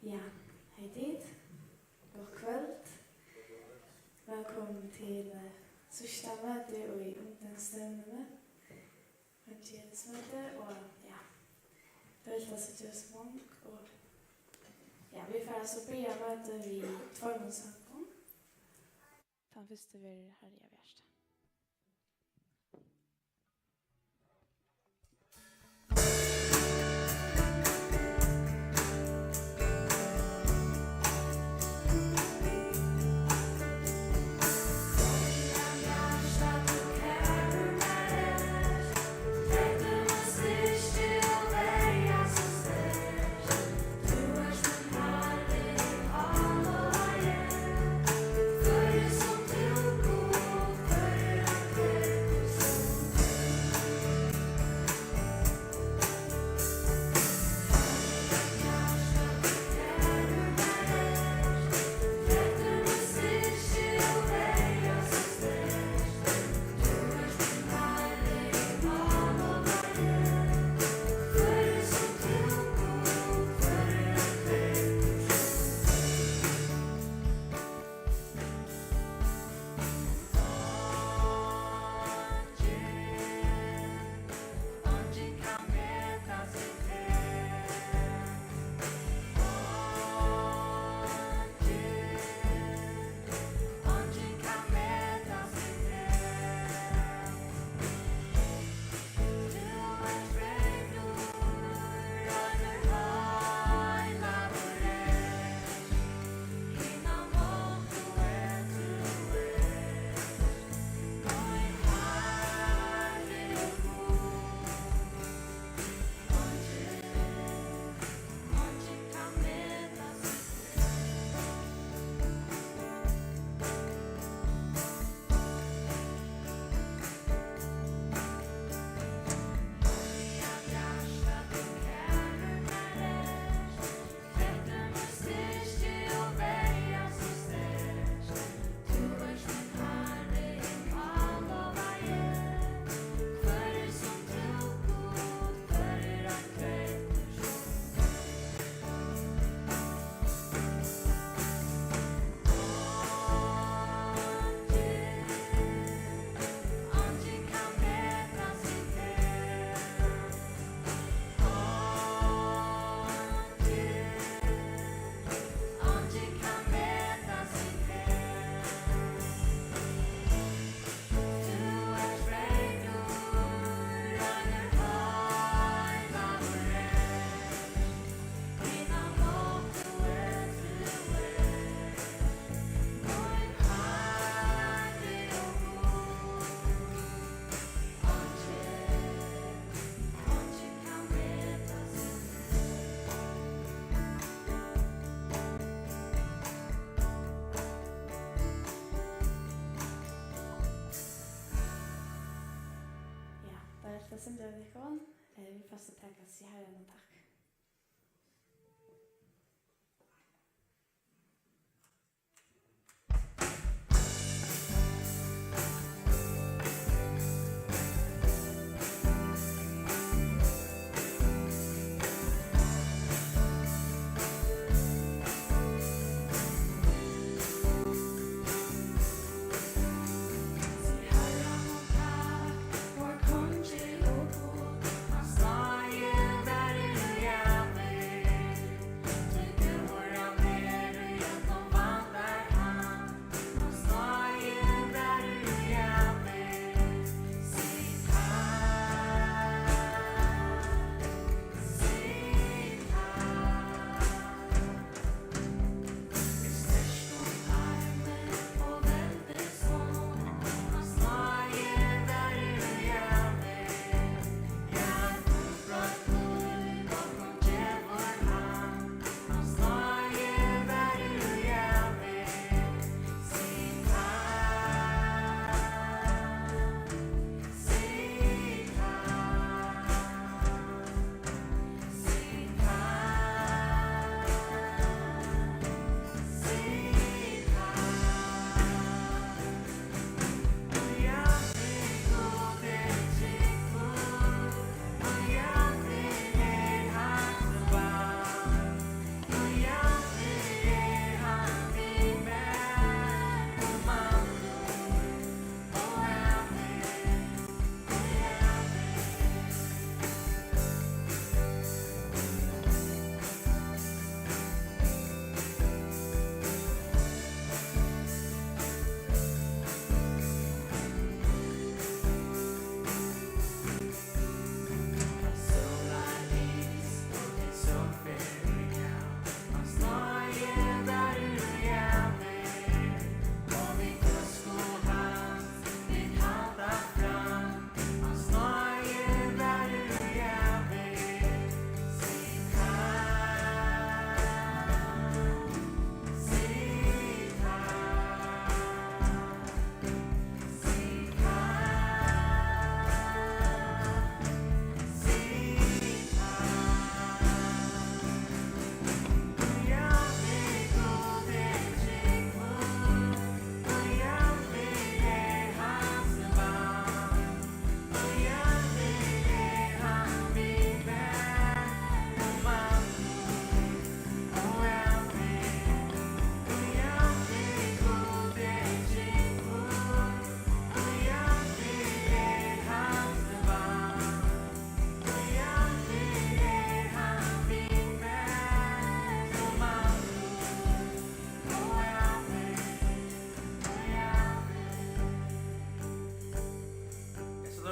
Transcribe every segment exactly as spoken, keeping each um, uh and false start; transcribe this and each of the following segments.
Ja, hey tit. Gott kvøld. Vælkomin til, eh, síðsta møti í ungdómsstevnuni. Evangeliesmøti, og ja, tað er heilt at síggja so mong, og ja, vit fara so byrja møtið við tveimum sangum. Tann fyrsti verður Harri av hjarta. Ja, tað er alt at synda við tykkum. Eh, vit fara so at taka Sig Harranum takk.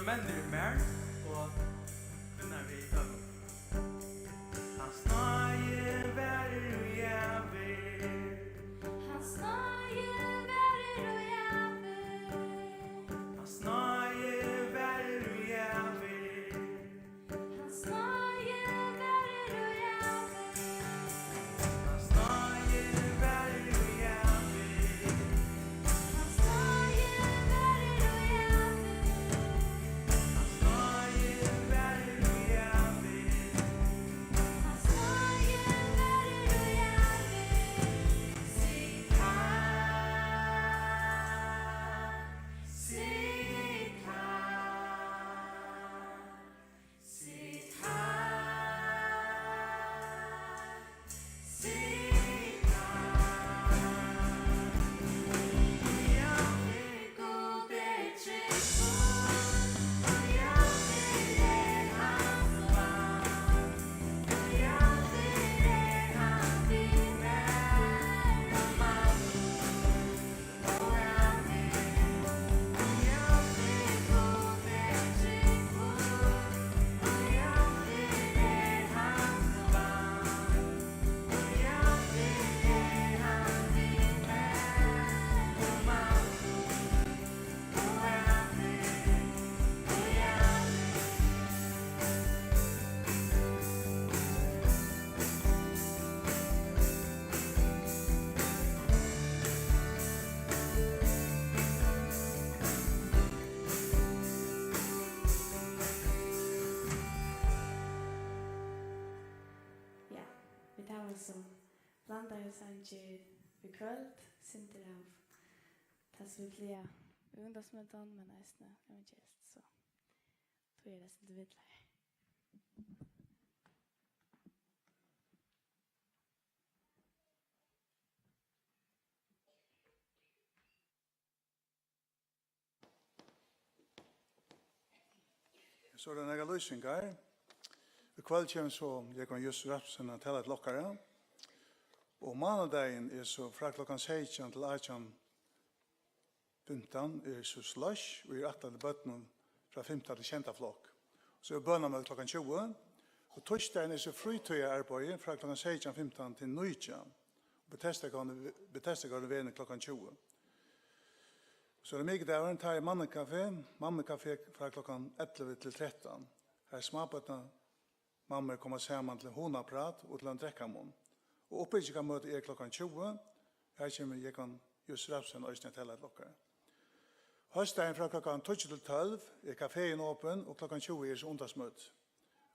Menn eru mær og kvinnur við høvum. Hans náði varir í ævir. Hans náði varir í ævir. Hans náði varir í ævir. Hans náði varir í ævir. Hans náði varir í ævir. Hans náði varir í ævir. Hans náði varir í ævir. Hans náði varir í ævir. Sig takk, sig takk. Sig takk, sig takk. Ja, Gud er tryggur, ja, hann er hans vagn, ja, hann er við mær og mann. Ja, vit hava so blandaðar sangir í kvøld, sindur av tað sum vit plaga í ungdómsmøtum, men eisini evangelsk, so tí er tað sindur villari. So eru tað nakrar lýsingar. Í kvøld kemur so Jógvan Júst Rapsen at tala til okkara. Og mánadagin er so frá klokkan seytjan til átjan fimtan er so slush, og er ætlað til børnum frá fimta til sjeynda flokk. So er bønarmøti klokkan tjúgu, og týsdagin er so frítíðararbeiði frá klokkan seytjan fimtan til nítjan. Betesdagóðin, Betesdagóðin verður klokkan tjúgu. So er mikudagin, tá er mammukaffi, mammukaffi frá klokkan ellivu til trettan. Har smábørnamammur koma saman til hugnaprat og til ein drekkamunn. Og uppbyggingarmøti er klokkan tjúgu, har kemur Jógvan Júst Rapsen eisini at tala til okkara. Hósdagin frá klokkan tíggju til tólv er kaféin opin, og klokkan tjúgu er so undarsmøti.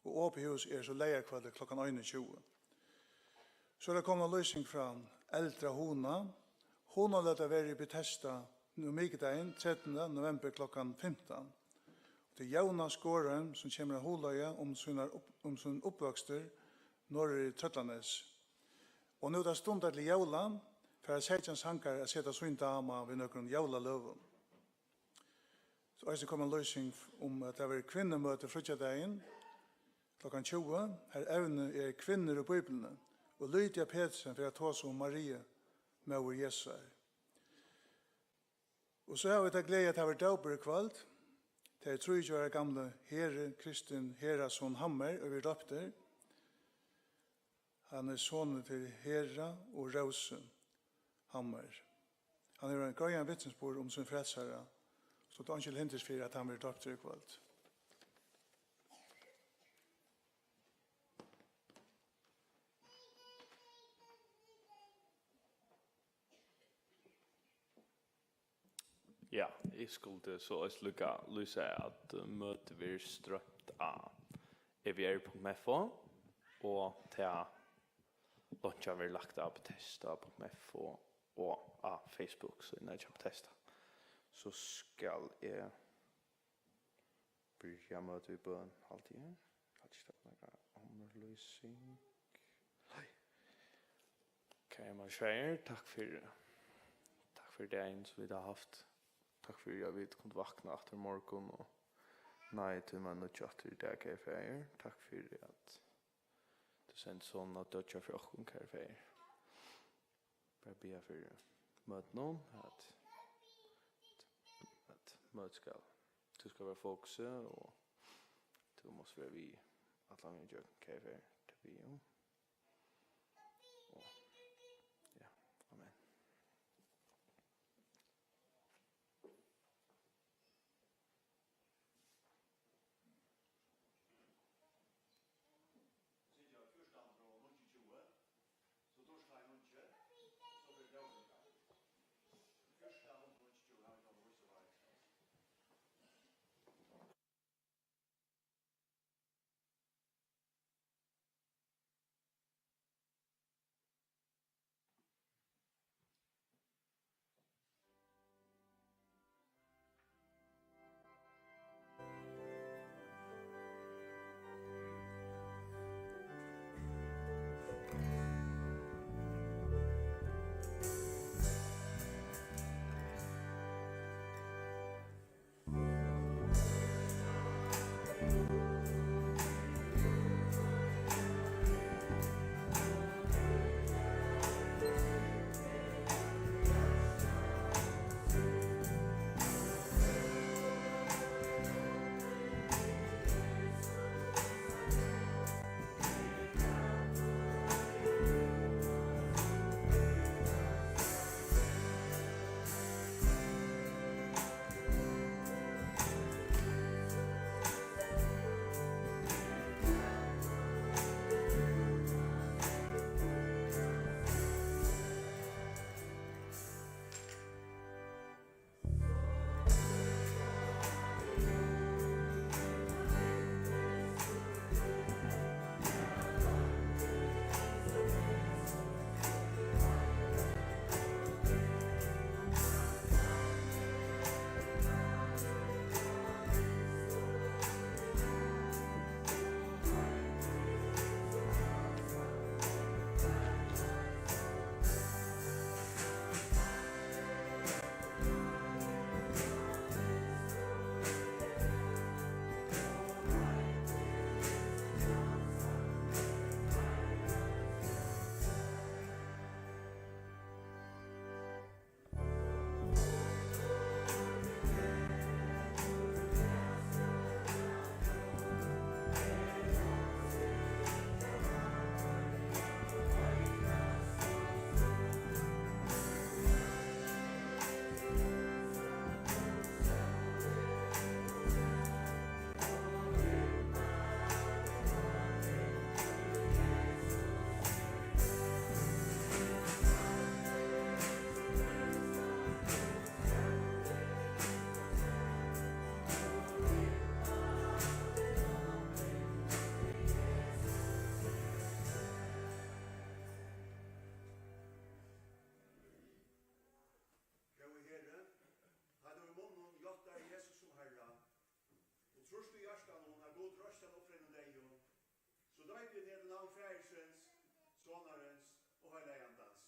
Og opið hús er so leygarkvøldið klokkan einogtjúgu. So er tað komin ein lýsing frá Eldra Hugna. Hugnaløta verður í Betesda nú mikudagin trettanda novembur klokkan fimtan. Tað er Jóna Skorheim, sum kemur at hugleiða um sínar upp-, um sín uppvøkstur norður í Trøllanesi. Og nú tá stundar til jóla, fara seytjan sangarar at seta sín dám á við nøkrum jólaløgum. So eisini kom ein lýsing um, at tað verður kvinnumøti fríggjadagin klokkan tjúgu, har evnið er kvinnur í Bíbliuni, og Lydia Petersen fer at tosa um Mariu, móður Jesu. Og so hava vit ta gleði, at tað verður dópur í kvøld. Tað er trýogtjúgu ára gamli Heri Kristin Herason Hammer, ið verður doyptur. Hann er sonur til Hera og Rósu Hammer. Hann hevur ein greiðan vitnisburð um sín frelsara, so tað er einki til hindurs fyri, at hann verður doyptur í kvøld. Ja, eg skuldi so eisini líka lýsa, at, eh, møtið verður stroymt á E V R punktum F O, og tað leinkjan verður lagt á Betesda punktum F O og á Facebook, so inn á Betesda. So skal eg byrja møtið við bøn, haldi eg. Haldi ikki, tað var nakar onnur lýsing. Nei. Kæri Magnus Freyr, takk fyri, takk fyri dagin, sum vit hava havt. Takk fyri, at vit kundu vakna aftur í morgun og náði tíma nýggj aftur í dag, kæri Faðir. Takk fyri, at tú sendi Sonin at doyggja fyri okkum, kæri Faðir. Bara biðja fyri møtinum, at, at møtið skal tú skalt vera fokusað, og tú mást vera við allan vegin ígjøgnum, hvat eg fari at biðja um. Og, ja, amen. Syngja fjúrtan hundrað og níggjuogtjúgu, so dýrka ein ungi, so verður góður í dag. Fjúrtan hundrað og níggjuogtjúgu, hava vit nú víst, og Góði Harri, tá tú í munninum játtar Jesus sum Harra, og trýrt í hjartanum, at Gud reistir hann upp frá hinum deyðu, so doypi eg teg í navn Faðirsins, Sonarins og Heilaga Andans.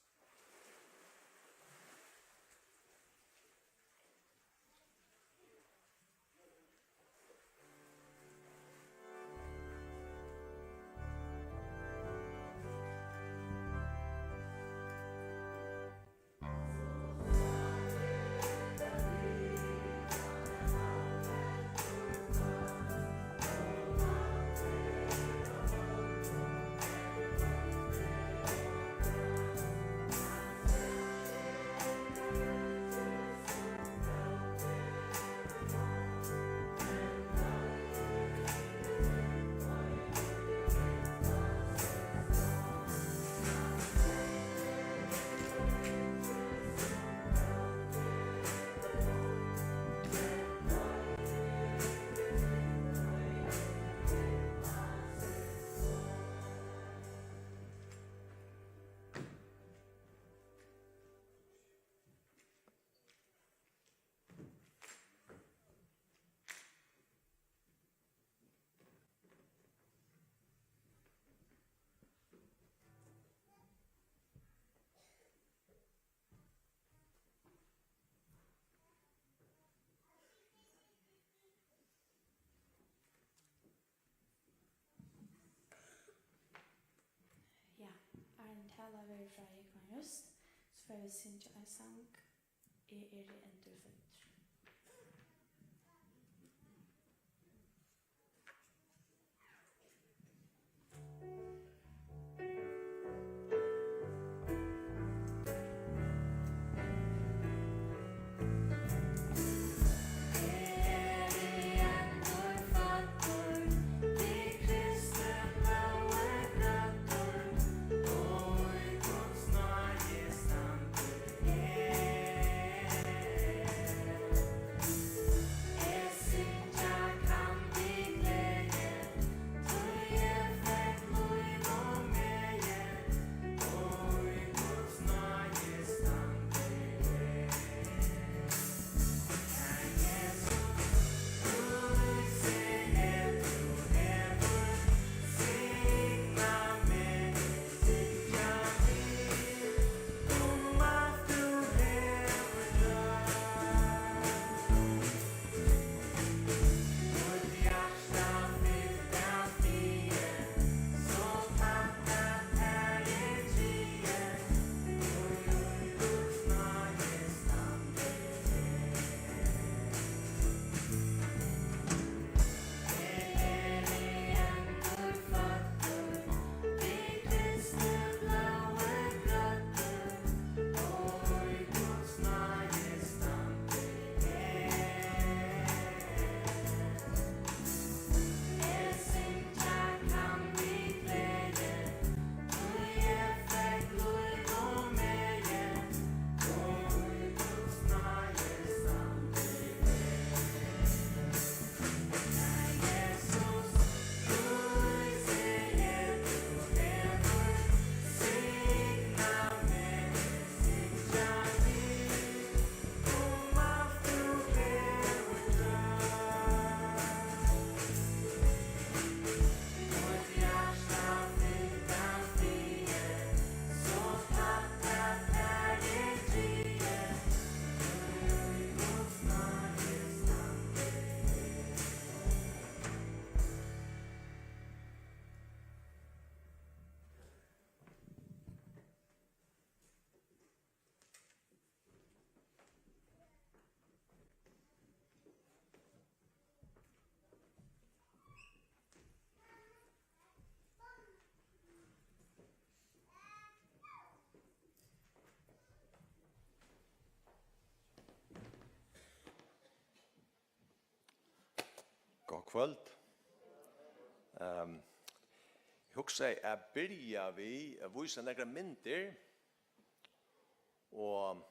Ja, áðrenn talað verður frá Jógvan Røst, so fara vit at syngja ein sang, Eg eri endurføddur. Kvøld. Ehm, eg hugsaði at byrja við at vísa nakrar myndir og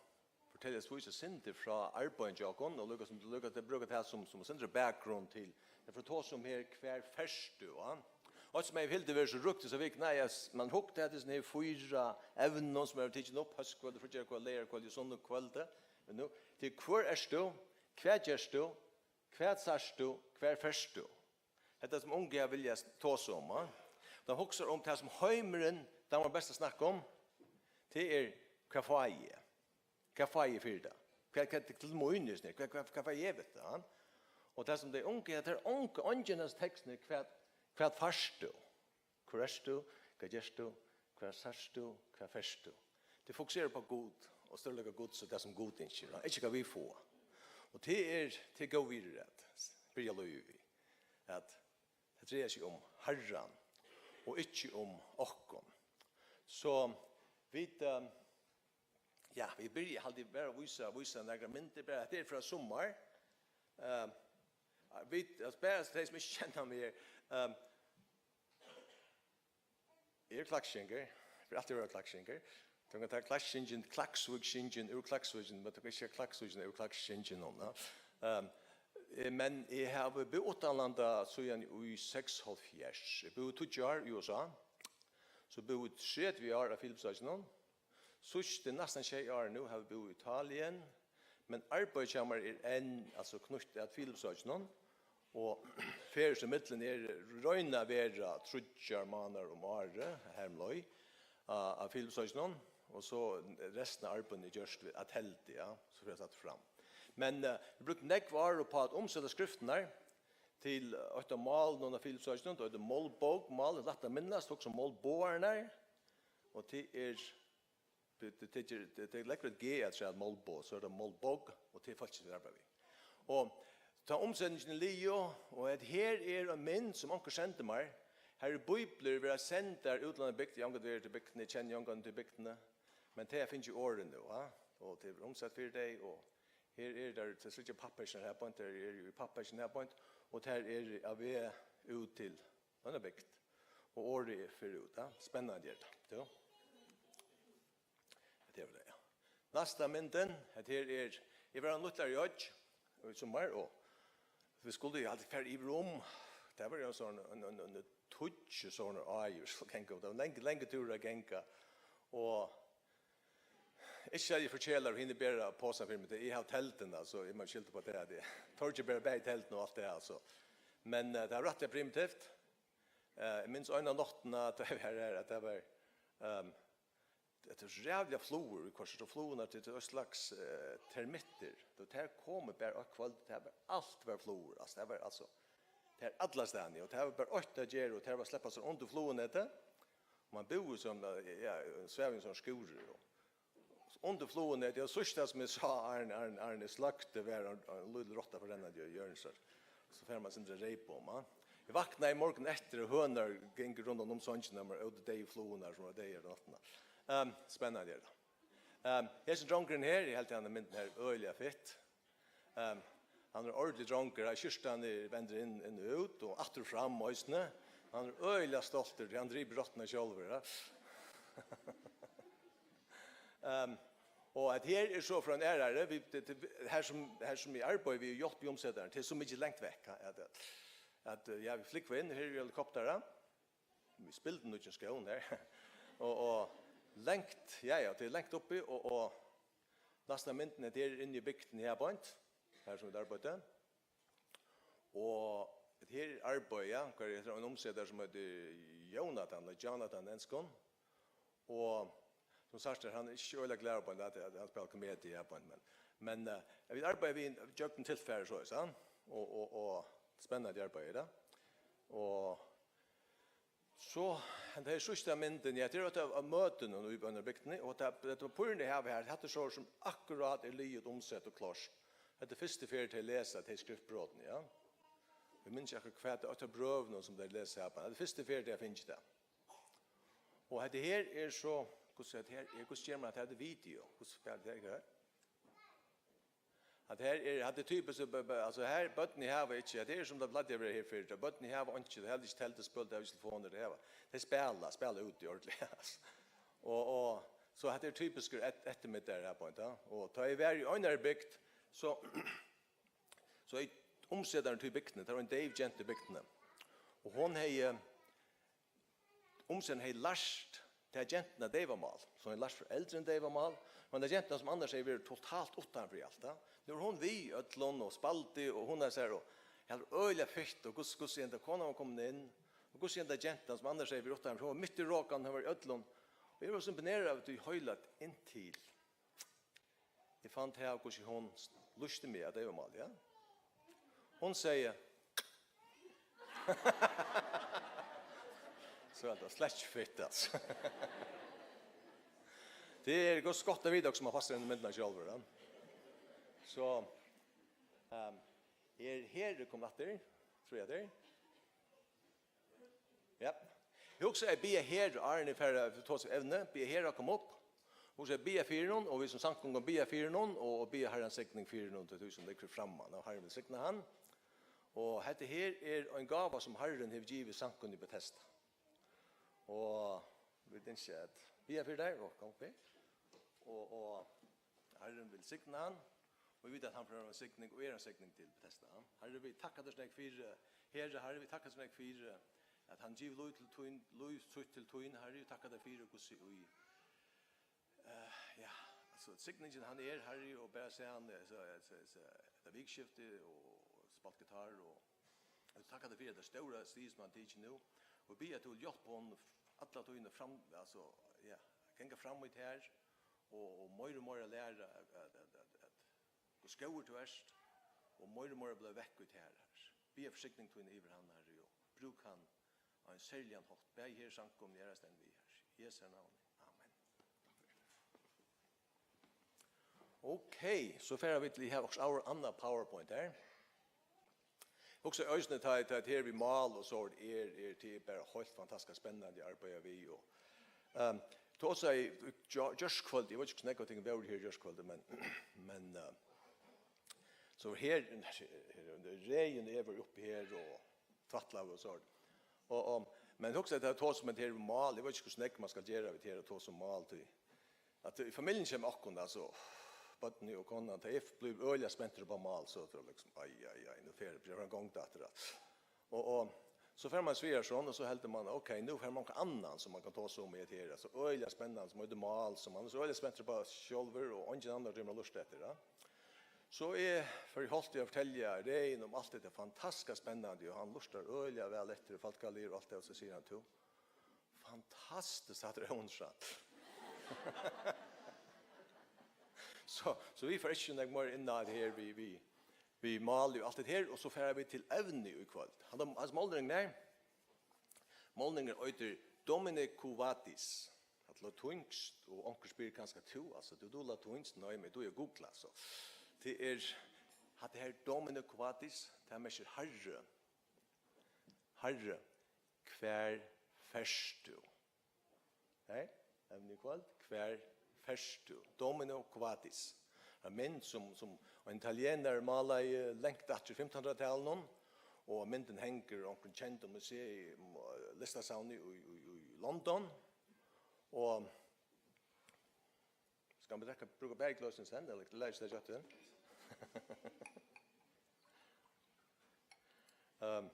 fortelja, vísa eitt sindur frá arbeiðinum hjá okkum, og líka sum, líka at brúka tað sum, sum eitt sindur bakgrund til, eg fari at tosa um her, hvar fert tú, ja? Og eitt sum eg helt vera so ríkt hesa vikuna, er at man hugdi at hesum her fýra evnum sum eru tikin upp, hóskvøld, fríggjakvøld, leygarkvøld, sunnukvøld, men nú, til hvør ert tú, hvat gert tú, hvat sært tú, hvar fert tú? Hetta sum ungu hava viljað tosa um, ha? Teir hugsa um tað sum heimurin dámar best at snakka um, tað er, hvat fái eg? Hvat fái eg fyri tað? Hvat, hvat er til mín, hvat, hvat, hvat fái eg við tað, ha? Og tað sum tey ungu, tað er onga, eingin av hesum tekstunum, hvat, hvat fært tú? Hvør ert tú? Hvat gert tú? Hvat sært tú? Hvat fært tú? Tey fokusera upp á Gud og stórleika Guds og tað sum Gud ynskir, og ikki hvat vit fáa. Og tað er, tað er góð virðirætt, byrja lívið við, at tað dreiar seg um Harran og ikki um okkum. So vit, eh, ja, vit byrja, haldi eg, bara at vísa, vísa nakrar myndir, bara, hetta er frá summar. Eh, vit, altso, bara tey sum ikki kenna meg her, eh, Eg eri klaksvíkingur. Eg vil altíð vera klaksvíkingur. Tú kann taka Klaksvíkingin, Klaksvíkingin úr Klaksvíkingin, men tú kann ikki siga Klaksvíkingin úr Klaksvíkingin nú, ja. Ehm, eh, men eg havi búð uttanlanda síðan í seksoghálvfjerðs. Eg búði tíggju ár í U S A. So búði eg tretivu ár á Filipsøkinum. Síðstu næstan sjey ár nú havi eg búð í Italien, men arbeiðið hjá mær er enn, altso, knýtt at Filipsøkinum, og ferðir sum millum er, royna at vera tríggjar mánaðar um árið, har um leið, á, á Filipsøkinum, og so restina av arbeiðinum er gjørt við, av teldu, ja, so fer tað fram. Men, eh, vit brúktu nógv ár upp á at umseta skriftirnar til eitt av málunum á Filipsøkinum, tað eitur málbók, mál er lætt at minnast, hugsa um málbogarnar, og tað er Tað, tað, tað, tað, tað leggur eitt G afturat, málboð, so er tað málbók, og tað er fólkið, vit arbeiða við. Og tá umsetingin er liðug, og at her er ein mynd, sum onkur sendi mær, har eru bíbliur verða sendar út til eina bygd, eg havi ongantíð verið til bygdina, eg kenni ongan til bygdina, men tey hava fingið orðið nú, ja? Og tað er umsett fyri tey, og her eru tær, tað er ikki pappísar her beint, tær eru í pappísum her beint, og tær eru á veg út til eina bygd, og orðið er fer út, ja? Spennandi er tað, tú. Hetta er tað, ja. Næsta myndin, hetta her er, eg var á Lítlu Oyggj í summar, og vit skuldu jú altíð fara yvir um, tað var jú ein sånn, ein, ein, ein, ein tíggju sovorðnar áir, so ganga, tað var langur, langur túrur at ganga, og ikki at eg eri forkelaður og hini bera posan fyri meg, eg havi telduna, so eg má skylda upp á tað, at eg tori ikki bera bæði telduna og alt tað, altso. Men, eh, tað var rættiliga primitivt. Eh, eg minnist eina náttina, at tað var her, at tað var, ehm, Hetta er ræðuliga flugur, viðhvørt, og flugurnar til, til eitt slags, eh, termittir. Tá tær komu bara eitt kvøld, tað var, alt var flugur, altso, tað var, altso, tær allastaðni, og tað var bara eitt at gera, og tað var at sleppa sær undir flugunetið. Man búði sum, eh, ja, svav í ein sånn skúri, og undir flugunetið, og síðsta sum eg sá, áðrenn, áðrenn, áðrenn eg sløkti, var ein, ein lítil rotta fór rennandi í hjørnið, so, so fær man sindri reip um, ha? Eg vaknaði í morgun eftir, og hønur gingu rundan um songina, men ótu deyðu flugurnar, sum vóru deyðar um náttina. Ehm, spennandi er tað. Ehm, hesin drongurin her, eg helt hana myndin her øgiliga fitt. Ehm, hann er ordiligur drongur, har skjúrtan er, vendir inn, inn og út, og aftur og fram eisini. Hann er øgiliga stoltur, tí hann dripur rotturnar sjálvur, ja. Ehm, og at her er so frá ein aðrari, vit, tað, tað, har sum, har sum eg arbeiði við at hjálpa umsetaran, tað er so mikið langt vekk, at, at, at, ja, vit flúgva inn, her er helikoptarar. Við spildurnýggjum skóm her. Og, og langt, ja, ja, tað er langt uppi, og, og næsta myndin, tað er inni í bygdini her beint, har sum vit arbeiða. Og her er arbeiði, ja, har er ein umsetari sum eitur Jónatan, ella Jonathan á enskum. Og sum sagt er, hann er ikki øgiliga glaður beint, at, at hann spælir komedi her beint, men, men, eh, vit arbeiða við gjøgnum tilfarið, so er tað, og, og, og spennandi arbeiði er tað. Og So, henda her síðsta myndin, ja, tað er eitt av, av møtunum í Bønarbygdini, og tað, tað var púruni havi her, hatta er so sum akkurát er liðugt umsett og klárt. Hetta er fyrstu ferð, tey lesa tey skriftbrotini, ja. Eg minnist ikki akkurát hvat, eitt av brøvunum sum tey lesa her, men hetta er fyrstu ferð, tey hava fingið tað. Og hetta her er so, hvussu hetta her er, hvussu ger man hetta her video? Hvussu spælir tað her? At her er, hatta er typiskt, b-, b-, altso her, børnini hava ikki, at tað er sum tað plagdi at vera her fyrr, at børnini hava einki, tey hava ikki telduspøl, tey hava ikki telefonir, tey hava, tey spæla, spæla úti ordiliga, altso. Og, og, so hatta er typiskur et-, eftirmiddagi her á ein, ja. Og tá eg var í einari bygd, so, so eg umsetarin til bygdina, tað var ein deyv genta í bygdini. Og hon hevði, umsetarin hevði lært ta gentuna deyvamál, so hon hevði lært foreldrini deyvamál, men ta gentuna, sum annars hevði verið totalt uttanfyri alt, ja. Nú er hon við øllum og spældi, og hon er sær, og eg helt øgiliga fitt, og hvussu, hvussu henda konan var komin inn, og hvussu henda gentan, sum annars hevði verið uttanfyri, hon var mitt í rokanum, hon var í øllum, og eg var so imponerað av tí heila inntil eg fann tað av, hvussu hon lýsti meg av deyvamáli, ja. Hon segði, so er tað slett ikki fitt, altso. Tað er gott, gott at vita, hvussu man fastar inn í myndina sjálvur, ja. So, ehm, er Heri komin aftur, trúgvi eg, tað er. Ja. Eg hugsaði at biðja Heru, áðrenn eg fari at tosa um evnið, biðja Heru at koma upp. Hugsaði at biðja fyri honum, og vit sum samgonga biðja fyri honum, og, og biðja Harrans signing fyri honum, til tí sum liggur framman, og Harrin vil signa hann. Og hetta her er ein gáva, sum Harrin hevur givið samgonguni í Betesda. Og vit ynskja at biðja fyri tær, og kom upp her. Og, og Harrin vil signa hann, og vit vita, at hann fer at vera ein signing, og er ein signing til Betesda. Harri, vit takka tær so nógv fyri, Herre, Harri, vit takka tær so nógv fyri, at hann gevur lív til tín, lív sítt til tín, Harri, vit takka tær fyri, hvussu í, eh, ja, altso, signingin hann er, Harri, og bara siga hann, eh, so, so, so, hetta vikuskifti, og spælt gitar, og vit takka tær fyri hetta stóra stig, sum hann tekur nú, og biðja, at tú vil hjálpa honum alla tíðina fram, altso, ja, ganga fram í tær, og, og meira og meira læra at, at, at, at, at hvussu góður tú ert, og meira og meira blíva vekk í tær, Harri. Biðja fyri signing tína yvir hann, Harri, og brúk hann á ein serligan hátt, bæði her í samkomuni, aðrastaðni við, Harri. Í Jesu navni. Amen. Ok, so fara vit til, eg havi okkurt annað PowerPoint her. Hugsa eisini, tá, tá, her við mál og so er, er, tað er bara heilt fantastiskt spennandi at arbeiða við, og, ehm, tosaði í gjár-, gjárkvøldið, eg veit ikki, hvussu nógv av tykkum vóru her í gjárkvøldið, men, men, eh, so her, her, Regin, eg var uppi her og tvætlaði og so. Og, og, men hugsa, at tosa um hetta her mál, eg veit ikki, hvussu nógv man skal gera við tað her, at tosa um mál, tí at í familjuni hjá okkum, altso, børnini og konan, tá eg blívi øgiliga spentur upp á mál, so er tað liksom, ai, ai, ai, nú fer, blívur ein gongd aftur, at. Og, og so fer man í svigarsonina, og so heldur man, ok, nú fær man onkran annan, sum man kann tosa um í hetta her, altso, øgiliga spennandi, sum eitur mál, sum man er so øgiliga spentur upp á sjálvur, og eingin annar tímir at lurta eftir, ja. So eg fari í holt við at fortelja Regin um alt hetta fantastiska spennandi, og hann lurtar øgiliga væl eftir, og fólkaligur og alt tað, og so sigur hann, tú, fantastiskt, hatta er óinteressant. So, so vit fara ikki nógv meira inn á tað her við, við, við mál og alt tað her, og so fara vit til evnið í kvøld. Hann, altso, málningurin er, málningurin eitur Domine Quo Vadis. At latínskt, og onkur spyr kanska, tú, altso, tú, tú latínskt? Nei, men tú er googla, so. Tað er, hatta her Domine Quo Vadis, tað merkir Harri. Harri, hvar fert tú? Hey, evnið í kvøld, hvar fert tú? Domine Quo Vadis. Ein mynd, sum, sum ein italienari málaði langt aftur í fimtanhundraðtalinum, og myndin hongur á onkrum kendum musei, listasavni í, í, í London. Og skal man drekka, brúka bæði gløsini senn, ella lægist tað skjótt inn? Ehm.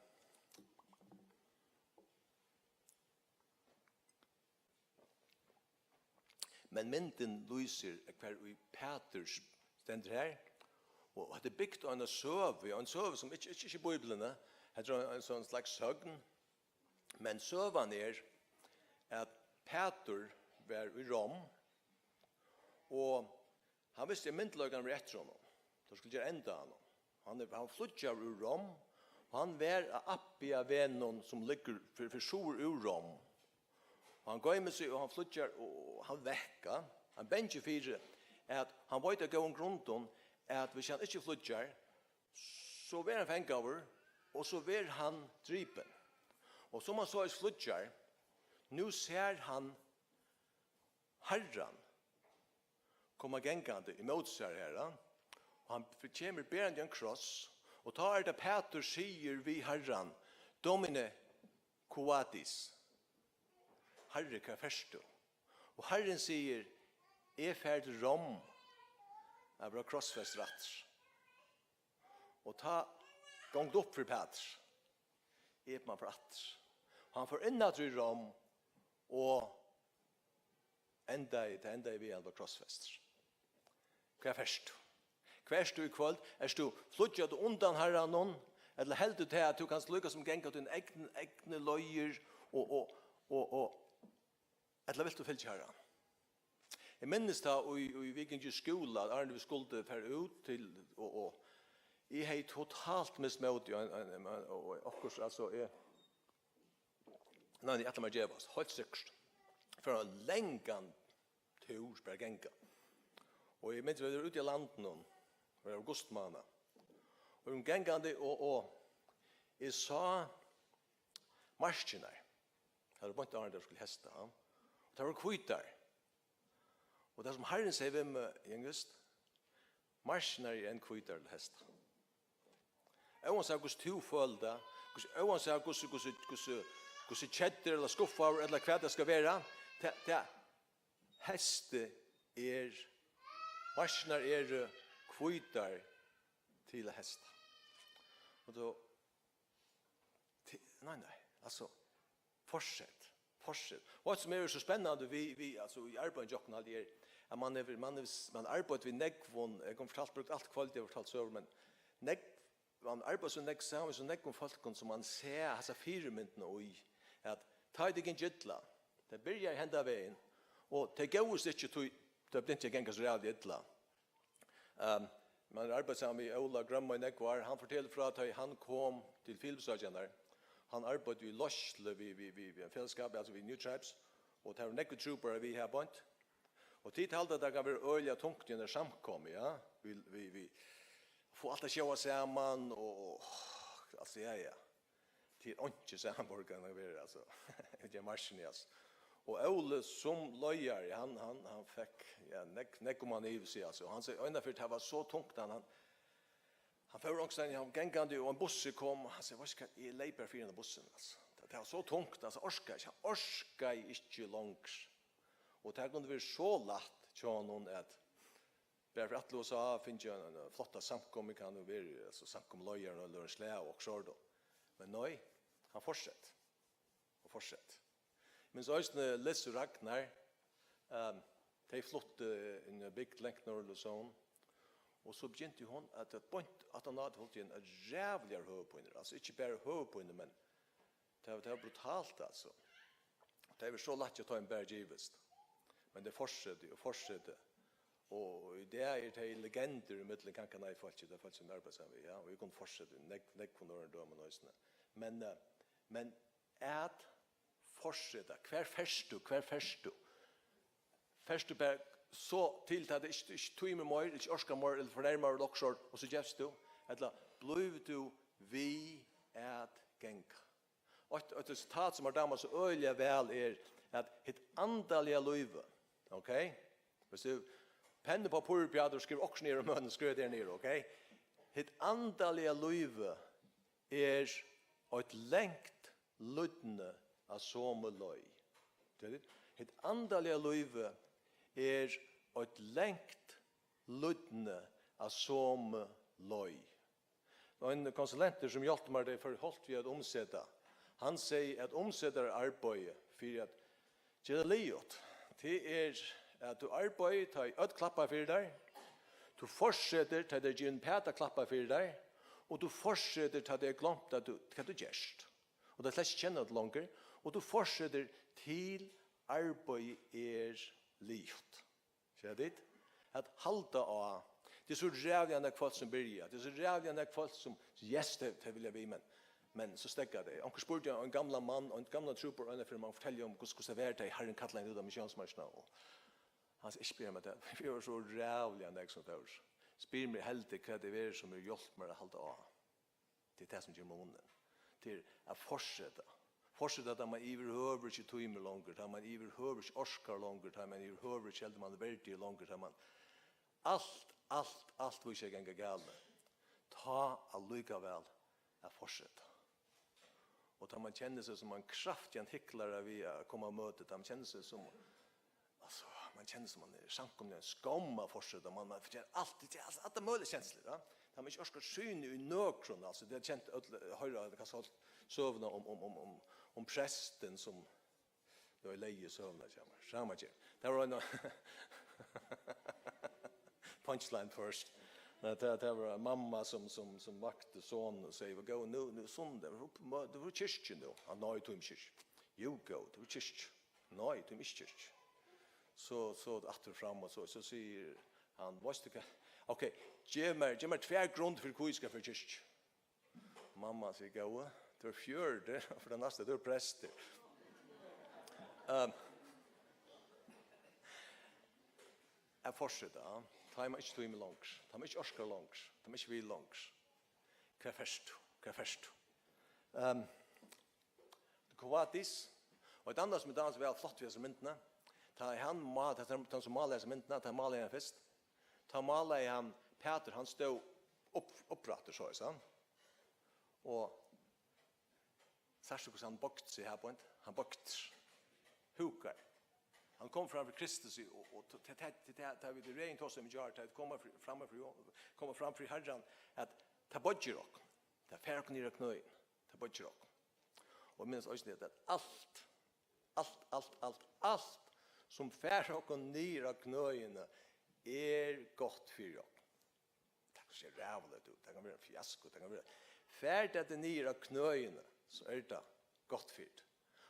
Men myndin lýsir, hvar ið Pætur stendur her, og hetta er bygt á eina søgu, ein søgu, sum ikki, ikki, ikki í Bíbliuni, hetta er ein, ein sånn slags søgn, men søgan er, at Pætur var í Rom, og hann visti, at myndugleikarnir vóru eftir honum. Teir skuldu gera enda á honum. Hann er, hann flýggjar úr Rom, og hann var á Appiavegnum, sum liggur fyri, fyri suður úr Rom. Og hann goymir seg, og hann flýggjar, og hann veðkar. Hann er bangin fyri, at hann veit av góðum grundum, at hvis hann ikki flýggjar, so verður hann fangaður, og so verður hann dripin. Og sum hann soleiðis flýggjar, nú sær hann Harran koma gangandi ímóti sær her, ja. Og hann kemur berandi ein kross, og tá er tað Pætur sigur við Harran: "Domine, quo vadis?" "Harri, hvar fert tú?" Og Harrin sigur: "Eg fari til Rom at verða krossfestur aftur." Og tá gongur tað upp fyri Pætur: "Eg má fara aftur." Og hann fór inn aftur í Rom og endaði, tað endaði við, at hann var krossfestur. Hvar fert tú? Hvar ert tú í kvøld? Ert tú, flýggjar tú undan Harranum? Ella heldur tú tað, at tú kanst líka sum ganga tín egn, egnu leiðir og, og, og, og, ella vilt tú fylgja Harranum? Eg minnist tá, í, í, vit gingu í skúla, áðrenn vit skuldu fara út til, og, og eg hevði totalt mist mótið, og, og, og, og okkurt, altso, eg, nei, eg ætli mær at gevast, heilt sikkurt. Fór ein langan túr, bara ganga. Og eg minnist, vit vóru úti á landinum, og tað var augustmánað. Og vit vóru gangandi, og, og eg sá markirnar. Tað var beint áðrenn tey skuldu heysta, ja. Og tær vóru hvítar. Og tað, sum Harrin segði við meg, Jengist, markirnar eru enn hvítar til heysta. Óansæð hvussu tú følir tað, hvussu, óansæð hvussu, hvussu, hvussu, hvussu keddur ella skuffaður ella hvat tað skal vera, tað, tað, heystið er, markirnar eru hvítar til at heysta. Og tú, Ti-, nei, nei, altso, fortsett, fortsett. Og eitt, sum er so spennandi við, við, altso, í arbeiðinum hjá okkum, haldi eg, er, at man hevur, man hevur, man arbeiðir við nógvum, eg havi fortalt, brúkt alt kvøldið, eg havi fortalt søgur, men nógv, man arbeiðir so nógv saman við so nógvum fólkum, sum man sær hasa fyrimyndina í, at tá ið tað gongur illa, tað byrjar henda vegin, og tey góvu seg ikki, tí tað begynti at ganga so ræðuliga illa. Ehm, man hevur arbeitt saman við Óla Grønmá í nógv ár. Hann fortelur frá, tá ið hann kom til Filipsøkjarnar. Hann arbeiddi í leiðslu við, við, við, við ein felagsskap, altso við New Tribes, og tað vóru nógvir trúboðar við har beint. Og tit halda, at tað kann vera øgiliga tungt í einari samkomu, ja? Við, við, við, fáa alt at sjóða saman og, og, altso, ja, ja. Tað er einki samanborið við, altso. Tað er markirnar, altso. Og Óli sum leiðari, hann, hann, hann fekk, ja, nógv, nógv um hann yvir seg, altso. Og hann segði, einaferð, tað var so tungt, hann, hann, hann fór onkustaðni, hann gangandi, og ein bussur kom, hann segði, veitst tú hvat, eg leypi bara fyri hendan bussin, altso. Tað, tað var so tungt, altso, orkaði ikki, hann orkaði ikki longur. Og tað kundi verið so lætt hjá honum at bara fyri at til U S A, fingið ein, ein flotta samkomu, kann nú vera, altso, samkomuleiðaran ella ein slag og okkurt sovorðið. Men nei, hann fortsetti. Og fortsetti. Men so eisini Lis og Ragnar, ehm, tey fluttu inn í bygd langt norður í Luzon. Og so begynti hon at, at beint aftan á tað, fekk hon ræðuligar høvuðpínur. Altso, ikki bara høvuðpínur, men tað var, tað var brutalt, altso. Tað er so lætt at teimum bara givist. Men tey fortsettu og fortsettu. Og í dag eru tey legendur ímillum Kankanai-fólkið, tað fólk, sum eg arbeiði saman við, ja, og vit kunnu fortseta í nógv, nógvum øðrum dømum eisini. Men, eh, men at fortseta, hvar fert tú, hvar fert tú? Fert tú bara so til, at tú ikki, ikki tímir meir, ikki orkar meir, ella fornærmar, ella okkurt sovorðið, og so gevst tú? Ella blívur tú við at ganga? Eitt, eitt sitat, sum mær dámar so øgiliga væl, er, at hitt andaliga lívið, ok? Viss tú penn og pappír, Pætur, skriv okkurt niður um mønum, skriv tað niður, ok? Hitt andaliga lívið er eitt langt lýdni á somu leið. Tað er, hitt andaliga lívið er eitt langt lýdni á somu leið. Ein konsulentur, sum hjálpti mær, tey fóru hálvt við at umseta. Hann segði, at umsetararbeiði fyri at gera liðugt, tað er, at tú arbeiðir, tá ið øll klappa fyri tær. Tú fortsetir, tá tað er givið pætur at klappa fyri tær. Og tú fortsetir, tá tað er gloymt, at tú, hvat tú gert. Og tað slett ikki kenna tað longur. Og tú fortsetir til arbeiðið er liðugt. Sær tit? At halda á. Tað er so ræðuliga nógv fólk, sum byrja. Tað er so ræðuliga nógv fólk, sum, yes, tey, tey vilja við, men, men so steðga tey. Onkur spurdi ein gamlan mann, ein gamlan trúboðara, einaferð, um hann fortelja um, hvussu, hvussu tað var, tá ið Harrin kallaði hann út á missiónsmarkina, og hann segði, ikki spyrja meg tað. Vit vóru so ræðuliga nógv, sum fóru. Spyr meg heldur, hvat tað er, sum hevur hjálpt mær at halda á. Tað er tað, sum ger munin. Tað er at fortseta. Fortseta, tá man yvirhøvur ikki tímir longur, tá man yvirhøvur ikki orkar longur, tá man yvirhøvur ikki heldur, man er verdigur longur, tá man, alt Alt, alt vísir seg at ganga galið. Tá allíkavæl at fortseta. Og tá man kennir seg sum ein kraftigan hyklara við at koma á møti, tá man kennir seg sum, altso, man kennir seg, man er í samkomuni, ein skomm at fortseta, man, man fortjenar alt, tað er alt, allar møguligar kenslur, ja. Tá man ikki orkar sýni í nøkrum, altso, tað er kent øll, hoyra kanska øll søguna um, um, um, um, um prestin sum, nú er leiðin í søguna hjá mær, sama ger. Tað var ein punchline first. Nei, tað, tað var ein mamma sum, sum, sum vakti sonin og segði: "Góði, nú, nú er sunnudagur, tú ert í kirkju nú." "Ah, nei, tú ert ikki í kirkju." "Jú, góði, tú ert í kirkju." "Nei, tú ert ikki í kirkju." So, so aftur og fram, og so, so sigur hann: "Veitst tú hvat? Ok, gev mær, gev mær tvær grundir fyri, hví eg skal fara í kirkju." Mamma sigur: "Góði, tú ert fjøruti, og fyri tað næsta, tú ert prestur." Ehm, at fortseta, tá ið man ikki tímir longur, tá man ikki orkar longur, tá man ikki vil longur. Hvar fert tú? Hvar fert tú? Ehm, Quo vadis. Og eitt annað sum eg dámar so væl, flott við hesari myndini, tá ið hann má-, tá ið tann sum málaði hesa myndina, tá málaði hann fyrst, tá málaði hann Pætur, hann stóð upp, upprættur, so er hann. Og sært tú hvussu hann boygdi seg her beint? Hann boygdi, húkar. Hann kom fram fyri Kristus, og, og t-, t-, t-, t-, tá vit í regin tosa um í gjár, tá vit koma fri-, fram fyri, koma fram fyri Harran, at tað boyggir okkum. Tað fær okkum niður á knøini. Tað boyggir okkum. Og eg minnist eisini, at alt, alt, alt, alt, alt, sum fær okkum niður á knøini, er gott fyri okkum. Tað kann síggja ræðuligt út, tað kann vera ein fiasko, tað kann vera, fær tað teg niður á knøini, so er tað gott fyri teg.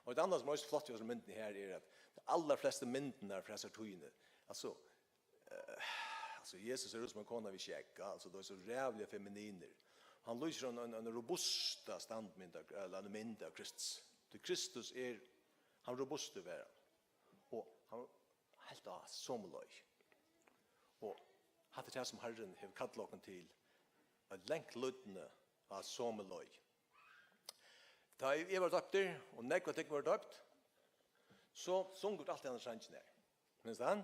Og eitt annað sum er eisini flott við hesum myndum her, er at tær allarflestu myndirnar frá hesari tíðini, altso, eh, altso, Jesus er út sum ein kona við skegg, altso, tær eru so ræðuliga femininir. Hann lýsir ein, ein, ein robusta standmynd av, ella ein mynd av Kristus. Tí Kristus er, hann robustur var hann. Og hann helt á somu leið. Og hatta er tað, sum Harrin hevur kallað okkum til, at langt lydni á somu leið. Tá eg var doyptur, og nógv av tykkum vóru doypt, so sungu vit altíð henda sangin her. Minnist hann?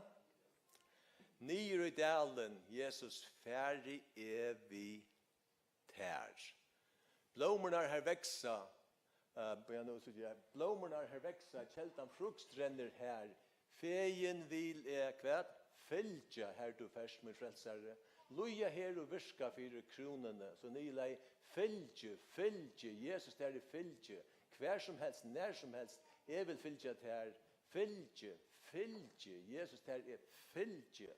Niður í dalin, Jesus, fari eg við tær. Blómurnar, har vaksa, eh, bíða nú, so ja, blómurnar, har vaksa, keldan Frugt rennur har. Fegin vil eg hvat? Fylgja, har tú fert, mín frelsari. Líða her og virka fyri krúnuni. So niðurlagi, fylgi, fylgi, Jesus, tær eg fylgi. Hvar sum helst, nær sum helst, eg vil fylgja tær. Fylgi, fylgi, Jesus, tær eg fylgi.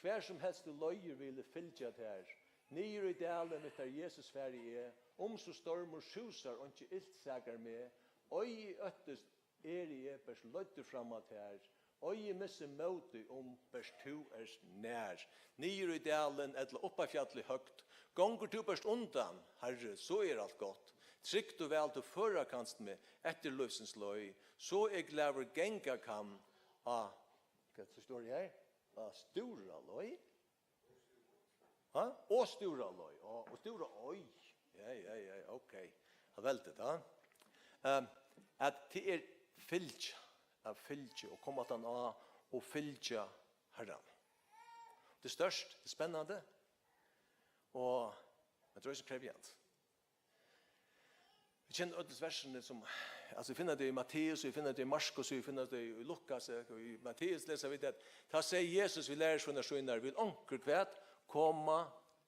Hvar sum helst tú leiðir, vil eg fylgja tær. Niður í dalin við tær, Jesus, fari eg. Um so stormur súsar, einki ilt sakar meg. Ei eg óttist, eri eg bert leiddur fram at tær. Ei eg missi mótið, um bert tú ert nær. Niður í dalin ella upp á fjallið høgt, gongur tú bert undan, Harri, so er alt gott. Trygt og væl tú føra kanst meg eftir lívsins leið, so eg glaður ganga kann á, hvat so stóð her? Á stúra leið? Ha? Og stúra leið, og, og stúra, oj. Ja, ja, ja, ok. Ja, veldig, da. Ehm, at tað er fylgja, at fylgja, og koma aftan á, og fylgja Harran. Tað er stórt, tað er spennandi, og, men tað er so krevjandi. Vit kenna øll versini sum, altso, vit finna tey í Matteus, vit finna tey í Markus, vit finna tey í Lukas, og í Matteus lesa vit at tá segði Jesus við lærisveinar sínar: "Vil onkur hvat? Koma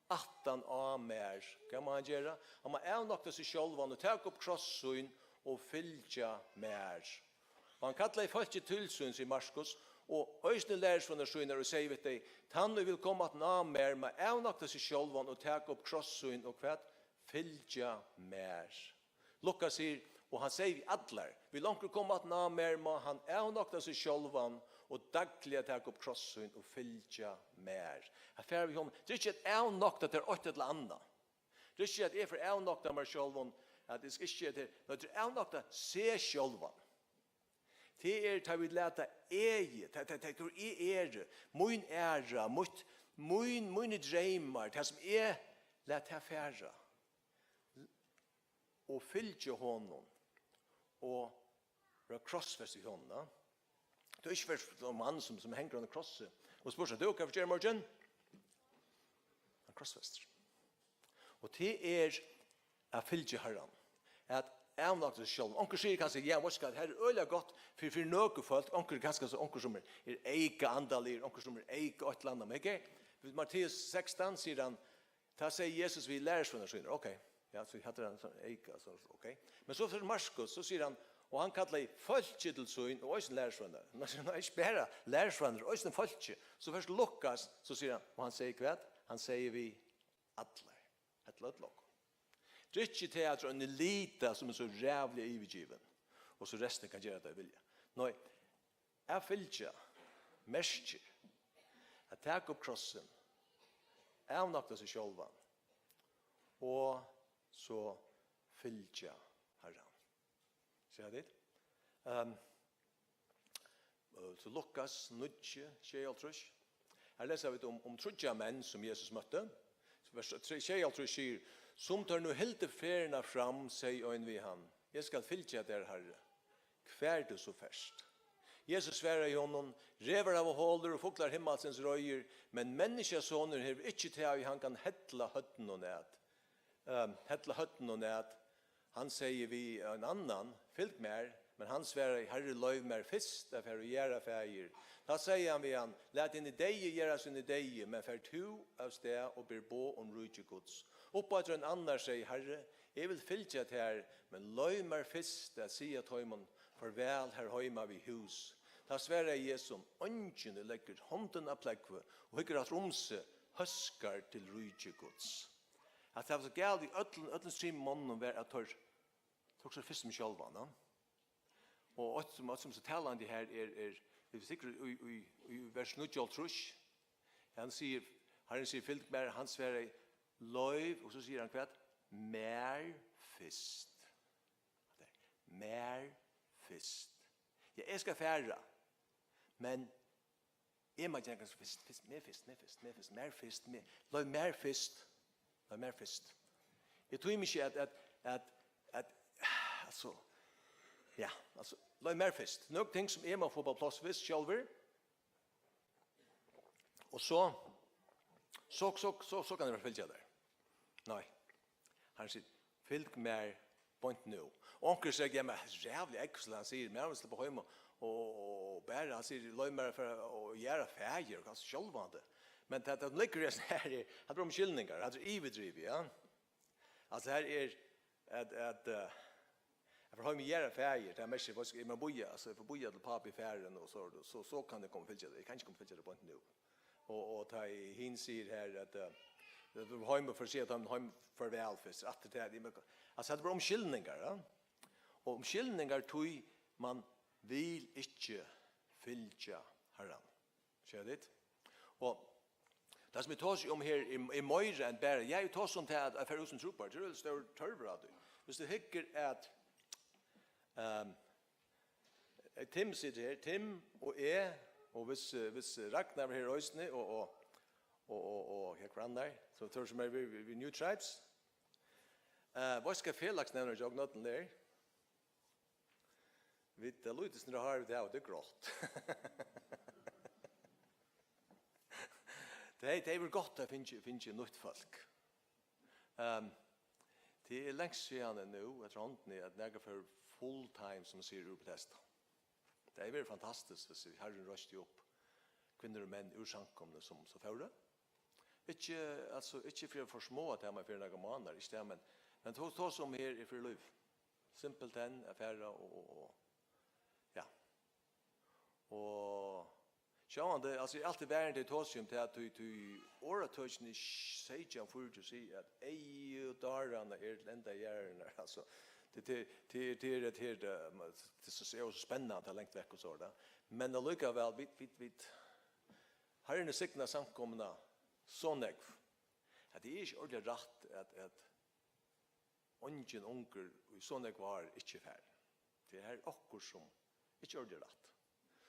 aftan á mær." Hvat má hann gera? Hann má avnokta seg sjálvan og taka upp kross sín og fylgja mær. Og hann kallaði fólkið til sín, sigur Markus, og eisini lærisveinar sínar, og segði við tey: "Tann ið vil koma aftan á mær, má avnokta seg sjálvan og taka upp kross sín og hvat? Fylgja mær." Lukas sigur, og hann segði við allar: "Vil onkur koma aftan á mær, má hann avnokta seg sjálvan og dagliga taka upp kross sín og fylgja mær." At fara við honum, tað er ikki at avnokta tær eitt ella annað. Tað er ikki at eg fari at avnokta mær sjálvan, at eg skal ikki gera tað. Nei, tað er at avnokta seg sjálvan. Tað er, tá vit lata eg, tað, tað, tað, hvør eg eri, mín æra, mítt, mín, mínir dreymar, tað sum eg lat tað fara. Og fylgja honum, og vera krossfest í honum, ja. Tú ikki fert til ein mann sum, sum hengur á einum krossi og spyr seg: "Tú, hvat fert tú at gera í morgin?" Krossfestur. Og tað er at fylgja Harran. At avnokta seg sjálv. Onkur sigur kanska, ja, veitst tú hvat, her er øgiliga gott fyri, fyri nøkur fólk. Onkur er kanska so, onkur sum er, er eyka andaligur, onkur sum er eyka eitt ella annað. Men okay, við Matteus sekstan sigur hann, tað sigur Jesus við lærisveinar sínar. Okay, ja, so hatta er ein sånn eyka, so, okay. Men so fyri Markus, so sigur hann, og hann kallaði fólkið til sín, og eisini lærisveinar. Nei, nei, ikki bara lærisveinar, eisini fólkið. So fyrst Lukas, so sigur hann, og hann sigur hvat? Hann sigur við allar. Ella øll okkum. Tað er ikki tað, at ein elita, sum er so rævliga yvirgivin, og so restin kann gera tað tey vilja. Nei, at fylgja merkir at taka upp krossin, avnokta seg sjálvan, og so fylgja Harran. Sær tit? Ehm, eh, so Lukas níggju, sjeyoghálvtrýss. Her lesa vit um, um tríggjar menn, sum Jesus møtti. So vers tre, sjeyoghálvtrýss sigur, sum teir nú hildu ferðina fram, segði ein við hann, eg skal fylgja tær, Harri, hvar tú so fert. Jesus svaraði honum, revar hava holur og fuglar himmalsins reiður, men Menniskjasonur hevur ikki tað, ið hann kann hella høvdinum at. Ehm, hella høvdinum at. Hann segði við ein annan, fylg mær, men hann svaraði, Harri, loyv mær fyrst at fara og jarða faðir. Tá segði hann við hann, lat hini deyðu jarða síni deyðu, men far tú av stað og ber boð um ríki Guds. Uppaftur ein annar segði, Harri, eg vil fylgja tær, men loyv mær fyrst at siga teimum farvæl har heima við hús. Tá svaraði Jesus, eingin ið leggur hondina á plógvið og hyggur aftur um seg, hóskar til ríki Guds. At tað var so galið í øllum, øllum trimum monnunum var, at teir tóku seg fyrst um sjálvan, ja. Og eitt sum, eitt sum er so talandi her er, er, er sikkurt í, í, í vers níggjuoghálvtrýss. Hann sigur, Harrin sigur, fylg mær, hann svaraði, loyv, og so sigur hann hvat? Mær fyrst. Mær fyrst. Ja, eg skal fara, men eg má gera fyrst, fyrst, meg fyrst, meg fyrst, meg fyrst, mær fyrst, meg, loyv mær fyrst, loyv mær fyrst. Eg tími ikki at, at, at, at, altso, ja, altso, loyv mær fyrst. Nøkur ting sum eg má fáa upp á pláss fyrst sjálvur. Og so, so, so, so, so kann eg fylgja tær. Nei. Hann sigur, fylg mær beint nú. Og onkur sigur, ja, men rævlig ógvusligt, hann sigur, men hann vil sleppa heim og, og, og, og bara, hann sigur, loyv mær at fara og jarða faðir, og kanska sjálvandi. Men tað, tað liggur í hesum her, er, hann brúkar umskylningar, hann er yvirdrivið, ja. Altso, her er at, at, eh, at fara heim og jarða faðir, tað merkir, veitst tú, eg má bíða, altso, eg fari bíða til pápi er farin, og so, so, so kann eg koma og fylgja tær. Eg kann ikki koma og fylgja tær beint nú. Og, og tá hin sigur her at, eh, at tú heim og fara siga teimum heim farvæl fyrst, aftur til tað, eg má, altso, hetta er bara umskylningar, ja. Og umskylningar tí man vil ikki fylgja Harran. Sær tit? Og tað sum eg tosi um her er, er meira enn bara, ja, eg tosi um tað at, at fara út sum trúboðar, tað er ein stór tørvur á tí. Viss tú hyggur at, ehm, Tim situr her, Tim og eg, og viss, eh, viss Ragnar var her eisini, og, og, og, og, og, ja, hvør annar, so teir sum eru við, við, við New Tribes. Eh, veitst tú hvat felagsnevnari hjá okkum øllum er? Vit, tað lítið sindur hár vit hava, tað er grátt. Tað, tað hevði verið gott at fingið, fingið nýtt fólk. Ehm, tað er langt síðani nú, eftir hondini, at nakar fór full time, sum man sigur, úr Betesda. Tað hevði verið fantastiskt, viss Harrin reisti upp kvinnur og menn úr samkomuni, sum so fóru. Ikki, altso, ikki fyri at forsmáa tað, men fyri nakrar mánaðar, ikki tað, men, men to, to sum her er fyri lív. Simpelthen at fara og, og, og, ja. Og sjálvandi, altso, eg er altíð varin til at tosa um tað, tí, tí orðatøkini í seytjan fýraogtjúgu siga, at eygu dáranna er til enda jarðarinnar, altso, tað, tað, tað er, tað er, tað er, tað er so, er so spennandi, tað er langt vekk og so er tað. Men allíkavæl, vit, vit, vit, Harrin hevur signað samkomuna so nógv, at tað er ikki ordiliga rætt, at, at eingin ungur í so nógv ár ikki fær. Tað er her okkurt sum ikki er ordiliga rætt.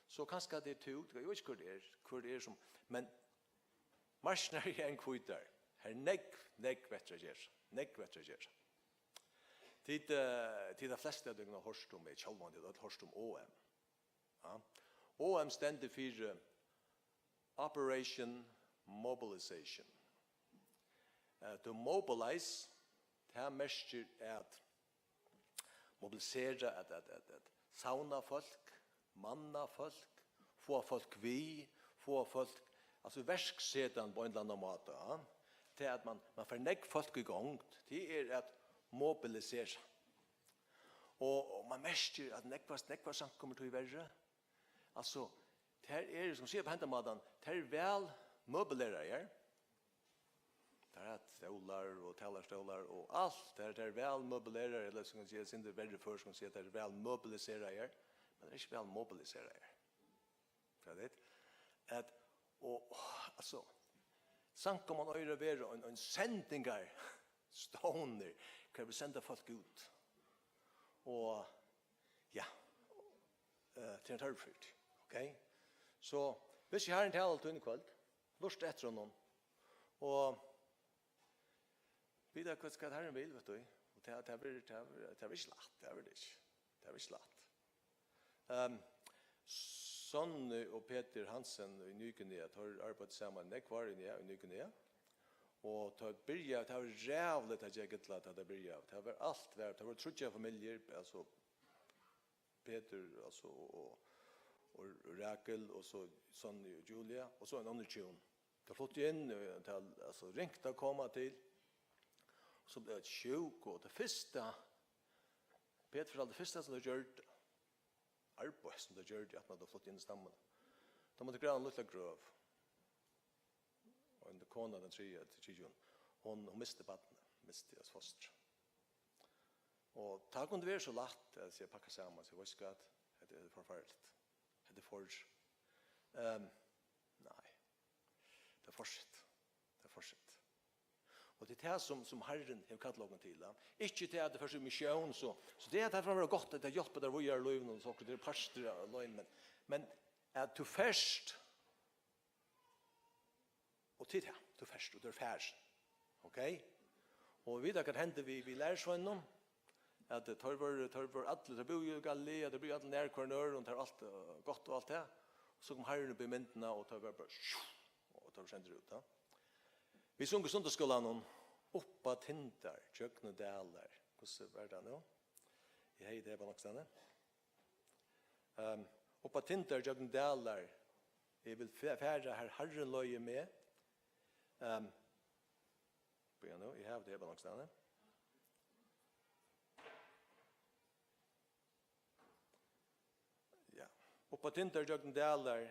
So kanska tað er tú, eg veit ikki hvør tað er, hvør tað er sum, men marknaðurin er enn hvítar. Her er nógv, nógv eftir at gera. Nógv eftir at gera. Tit, eh, tit, tey flestu av tykkum hava hoyrt um, eg sjálvandi, tit hava øll hoyrt um O M. Ja. O M stendur fyri Operation Mobilization. Eh, to mobilize, tað merkir at mobilisera, at, at, at, at savna fólk, manna fólk, fáa fólk við, fáa fólk, altso verksetan á ein ella annan máta, ja. Tað at man, man fær nógv fólk í gongd, tað er at mobilisera. Og, og man merkir, at nógvar, nógvar samkomur tíverri, altso, tær eru, sum siga á hendan mátan, tær eru væl møbeleraðar. Tær hava stólar og talarstólar og alt. Tær, tær eru væl møbeleraðar, ella sum man siga, sindur verri føroyskt, sum man siga, tær eru væl møbiliseraðar, men tær eru ikki væl mobiliseraðar. Forstår du? At, og, og, altso, samkoman eigur at vera ein, ein sendingarstovnur, har vit senda fólk út. Og, ja, eh, til ein tørv fyri tí, ok? So, viss Harrin talar til tín í kvøld, lurta eftir honum. Og vita hvat, hvat Harrin vil, veit tú. Og tað, tað verður, tað verður, tað verður ikki lætt, tað verður tað ikki. Tað verður ikki lætt. Ehm, Sonny og Petur Hansen í Nýguinea, teir arbeiddu saman nógv ár í Nýa-, í Nýguinea. Og teir byrjaðu, tað var ræðuligt at gera illa, tá teir byrjaðu. Tað var alt var, tað vóru tríggjar familjur, altso Petur, altso, og, og, og Rakel, og so Sonny og Julia, og so ein annar hjún. Tey fluttu inn, og tað, altso, ringt at koma til. Og so bleiv tey sjúk, og tað fyrsta, Petur fortaldi, tað fyrsta sum tey gjørdu, arbeiði sum tey gjørdu, at man flutti inn í stammuna. Tá mátti grava eina lítla grøv. Og ein kona, tann triðja, til Tjitjun, hon, hon misti barnið, misti eitt fostur. Og tá kundi verið so lætt at siga, pakka saman, siga, veitst tú hvat, hetta er forferdligt. Hetta er for, ehm, nei, tað er for seint. Tað er for seint. Og tað er tað sum, sum Harrin hevur kallað okkum til, ja. Ikki tað at tú fert í missión, so, so tað er tað framvegis gott, at tað hjálpir tær víðari í lívinum, og so, tað er partur av løgn, men, men at tú fert, og til tað, tú fert, og tú ert farin. Ok? Og vit vita hvat hendi við, við lærisveinunum, at, eh, teir vóru, teir vóru allir, teir búðu í Galilea, teir búðu allir nær hvørjum øðrum, teir alt, eh, gott og alt tað. Og so kom Harrin upp í myndina, og teir vóru bara, sjú, og teir vóru sendir út, ja. Vit sungu í sunnudagsskúlanum, upp á tindar, gjøgnum dalar. Hvussu var tað nú? Eg hevði tað her á nokkrum stað. Ehm, upp á tindar gjøgnum dalar, eg vil fe-, fara har Harrin leiðir meg. Ehm, bíða nú, eg havi tað her á nokkrum stað. Ja. Upp á tindar gjøgnum dalar,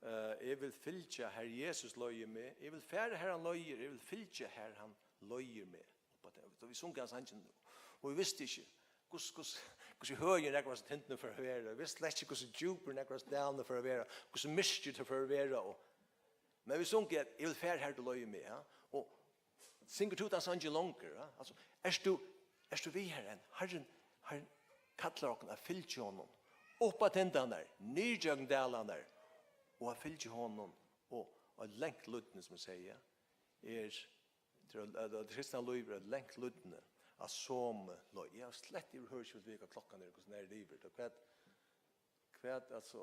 Eh, eg vil fylgja har Jesus leiðir meg. Eg vil fara har hann leiðir. Eg vil fylgja har hann leiðir meg. Upp á tað. So vit sungu hann sangin nú. Og vit vistu ikki, hvussu, hvussu, hvussu høgir nakrar av tindunum fóru at vera. Vit vistu slett ikki, hvussu djúpir nakrar av dalarnir fóru at vera. Hvussu myrkir tey fóru at vera. Og, men vit sungu at, "Eg vil fara har tú leiðir meg", ja. Og syngur tú tann sangin longur, ja? Altso, ert tú, ert tú við har enn? Harrin, Harrin kallar okkum at fylgja honum. Upp á tindarnar, niður gjøgnum dalarnar, og at fylgja honum. Og, og langt lydni, sum eg sigi, er, til at, at, at kristna lív er langt lydni av somu leið. Eg havi slett yvirhøvur ikki við, hvat klokkan er, hvussu nær er yvir, og hvat, Hvat, altso,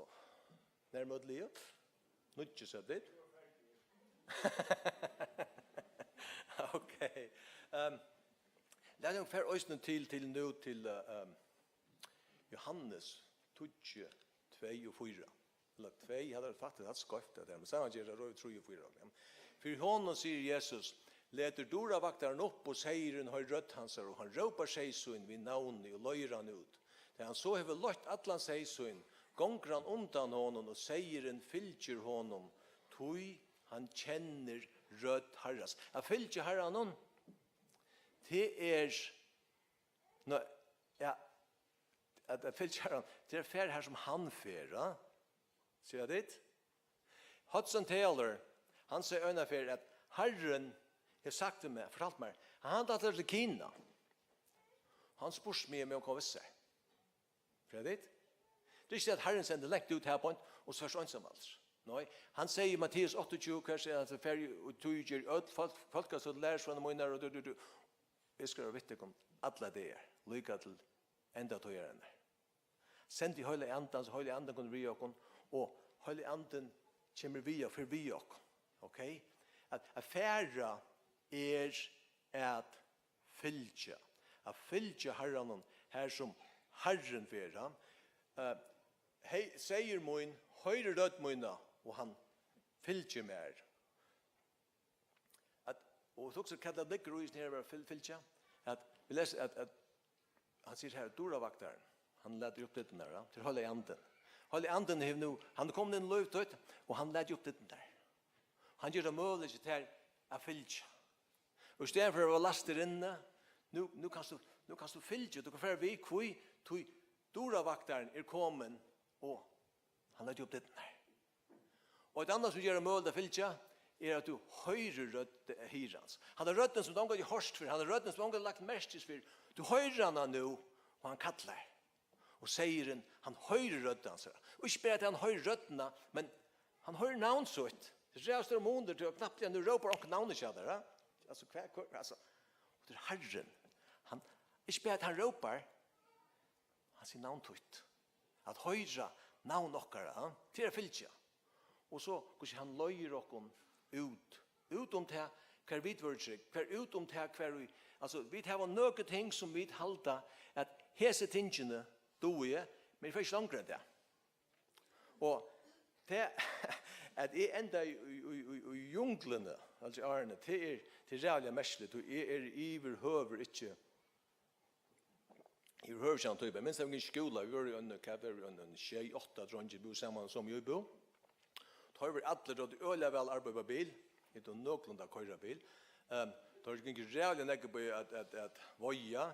nær møtiliga? Níggju, søgdu vit. Ok. Ehm, lat okkum fara eisini til, til nú til, eh, ehm, Jóhannes tíggju, tvey og fýra. Ella tvey, eg havi faktiskt havt skeivt at tað, men saman ger tað, trý og fýra. Fyri honum sigur Jesus, letur dúravaktaran upp, og seyðurin hoyrir rødd hansara, og hann rópar seyð sín við navni og leiðir hann út. Tá hann so hevur leitt allan seyð sín, gongur hann undan honum, og seyðurin fylgir honum, tí hann kennir rødd Harrans. At fylgja Harranum, tað er, ná, ja, at, at fylgja Harranum, tað er at fara har sum hann fer, ja. Síggja tit? Hudson Taylor, hann segði eina ferð, at Harrin hevur sagt til meg, fortalt mær, at hann ætlar til Kina. Hann spurdi meg, um eg kom við sær. Síggja tit? Tað er ikki at Harrin sendir langt út her beint, og so ert tú einsamaldur. Nei, hann segði í Matteus áttaogtjúgu, hvat er hann, fer og tú ger øll fólk, fólk at lærisveinar mínar, og du, du, du. Eg skal vera við tykkum allar dagar, líka til enda tíðarinnar. Send Heilaga Andan, so Heilagi Andin kemur við okkum, og Heilagi Andin kemur við og fer við okkum. Ok? At, at fara er at fylgja. At fylgja Harranum, har sum Harrin fer, ha? Eh, hey, seyður mín hoyrir rødd mína, og hann fylgir mær. At, og so hugsa, hvat tað liggur í, her, at fylg-, fylgja, at vit lesa, at, at hann sigur her, dyrravaktarin, hann læt upp dyrnar, ja, til Heilagi Andin. Heilagi Andin hevur nú, hann er komin inn í lív títt, og hann læt upp dyrnar. Hann ger tað møguligt til tær at fylgja. Og í staðin fyri at vera læstur inni, nú, nú kanst tú, nú kanst tú fylgja, tú kanst fara við, hví, tí dyrravaktarin er komin, og hann læt upp dyrnar. Og eitt annað sum ger tað møguligt at fylgja, er at tú hoyrir rødd hirðans. Hann er røddin sum tú ongantíð hoyrt fyrr, hann er røddin sum ongantíð lagt merkis fyrr. Tú hoyrir hana nú, og hann kallar. Og seyðurin, hann hoyrir rødd hansara. Og ikki bara at hann hoyrir røddina, men hann hoyrir navn sítt. Tað er ræðuliga stórur munur, tí knappliga nú rópar onkur navnið hjá tær, ha? Altso, hvat, hvat, altso, og tað er Harrin. Hann, ikki bara at hann rópar, hann sigur navn títt. At hoyra navn okkara, ha? Tað er at fylgja. Og so, hvussu hann leiðir okkum út. Út um tað, hvar vit vóru trygg. Hvar út um tað, hvar í, altso, vit hava nøkur ting sum vit halda, at hesi tingini dugi eg, men eg fari ikki longri enn tað. Og tað, at eg endaði í, í, í, í jungluni, altso í árini, tað er, tað er ræðuliga merkiligt, tí eg eri yvirhøvur ikki, yvirhøvur ikki ein typa. Eg minnist, eg var í skúla, vit vóru í ein, hvat vóru vit, ein, ein sjey, átta dreingir, búðu saman í somu íbúð. Teir vóru allir, høvdu øgiliga væl arbeitt upp á bil, høvdu nøkulunda at koyra bil. Ehm, teir gingu ræðuliga nógv upp í at, at, at veiða.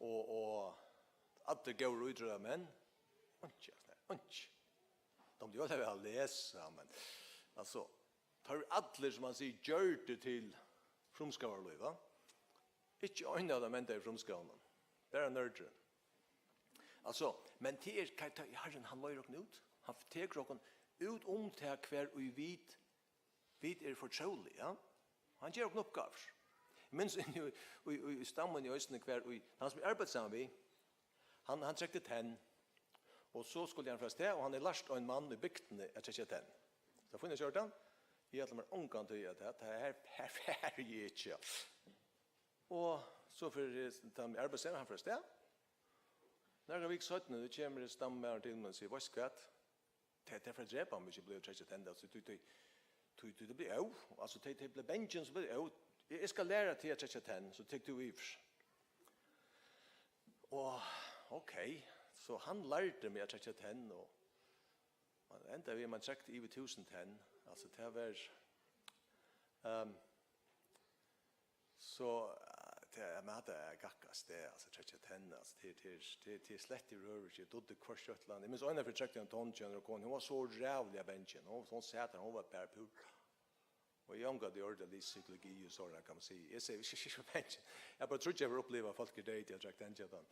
Og, og allir góðir ítróttamenn. Einki, altso, einki. Dámdi jú væl at lesa, men, altso, teir eru allir, sum man sigur, gjørdir til frumskógarlív, va? Ikki ein av teimum endar í frumskóginum. Bara nørdurin. Altso, men tað er, hvat, tá Harrin, hann leiðir okkum út. Hann tekur okkum út um tað, hvar ið vit vit eru fortrúlig, ja? Hann ger okkum uppgávur. Eg minnist inn í, í, í, í stamminum eisini, hvar í, hann sum eg arbeiddi saman við, hann, hann trekti tenn. Og so skuldi hann fara avstað, og hann hevði lært ein mann í bygdini at trekja tenn. So fínt, Jordan. Eg ætli mær ongantíð at, at her, her fari eg ikki. Og so fer, eh, tann arbeiðsmaðurin, hann fer avstað. Nakrar vikur seinni, so kemur stammimaðurin til mín og sigur: "Veitst hvat? Tað, tað fer at drepa meg, um eg ikki blívi at trekja tenn, altso, tí, tí, tí, tí tað blívur óð, altso, tey, tey blíva bangin, so blívur óð. Eg, eg skal læra teg at trekja tenn, so tekur tú yvir." Og, ok, so hann lærdi meg at trekja tenn, og man endaði við, at man trekti yvir túsund tenn, altso, tað var, ehm, So, eh, tað er, men hatta er gakk avstað, altso, trekja tenn, altso, tað er, tað er, tað er, tað er slett í røður, ikki, eg dugdi hvørt eitt ella annað. Eg minnist eina ferð trekti ein tenn hjá einari konu, hon var so ræðuliga bangin, hon, hon sat har, hon var bara púra. Og eg ongantíð orðið list psykologi og sovorðið, kann man siga. Eg sigi, ikki, ikki, ikki bangin. Eg havi bara tríggjar ferðir upplivað, at fólk eru deyð, tí at trekka tenn hjá teimum.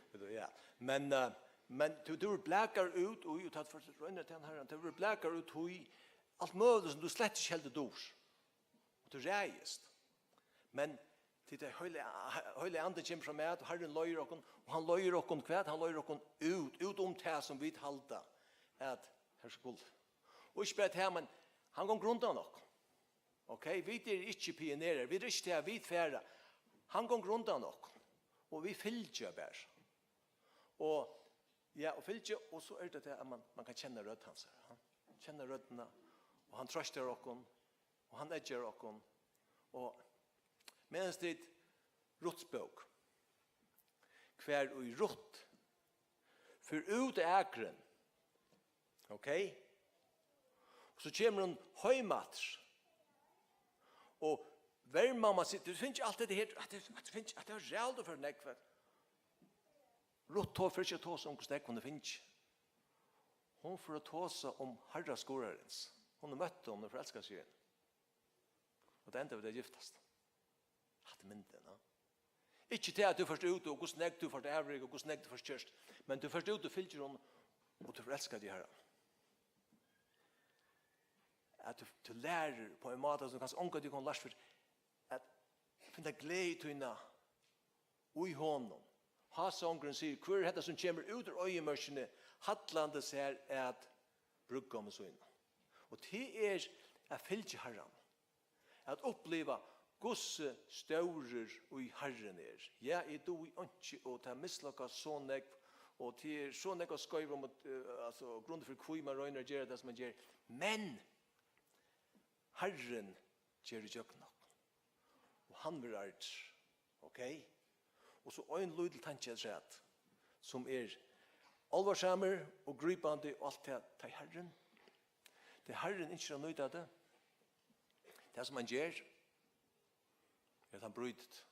Veit tú, ja. Men, eh, men tú, tú blakar út, og, og tað er roynir til hann, Harran, tú blakar út, og alt møguligt sum tú slett ikki heldur dugir. Og tú ræðist. Men tí tað Heilagi, Heilagi Andin kemur fram at, og Harrin leiðir okkum, og hann leiðir okkum hvat? Hann leiðir okkum út, út um tað sum vit halda at her skulu. Og ikki bara tað, men hann gongur undan okkum. Ok, vit eru ikki pionerar, vit eru ikki tað, vit fara. Hann gongur undan okkum, og vit fylgja bara. Og, ja, og fylgja, og so er tað tað, at man, man kann kenna rødd hansara, ja. Kenna røddina, og hann troystar okkum, og hann eggjar okkum. Og meðan tit, Ruts bók, hvar ið Rutt fer út á akrin, ok? Og so kemur hon heim aftur. Og vermamma sigur, tú finnur alt hetta her, at tú, at tú finnur, at tað er ræðuligt fyri nógv, at Rutt, hon fer ikki at tosa um, hvussu nógv hon hevur fingið. Hon fer at tosa um harra skurðarins. Hon hevur møtt honum og forelskað seg í honum. Og tað endar við, at tey giftast. Hatta er myndin, ja. Ikki tað, at tú fert út, og hvussu nógv tú fert avrika, og hvussu nógv tú fert gjørt, men tú fert út og fylgir honum, og tú forelskar teg í Harranum. At tú, tú lærir á ein máta, sum kanska ongantíð kom lært fyrr, at finna gleði tína í honum. Hásangurin sigur: "Hvør er hetta, sum kemur út úr oyðimørkini, hallandi sær at brúðgómi sínum?" Og tað er at fylgja Harranum. At uppliva, hvussu stórur í Harrin er. Ja, eg dugi einki, og tað mislukkast so nógv, og tað er so nógv at skeiva um, at, eh, altso, grundir fyri, hví man roynir at gera tað, sum man ger. Men Harrin ger ígjøgnum okkum. Og hann verður ærdur. Ok? Og so ein lítil tanki afturat, sum er álvarsamur og grípandi og alt tað, tað er Harrin. Tað er Harrin ynskir at nýta tað. Tað sum hann ger, er at hann brýtur tað.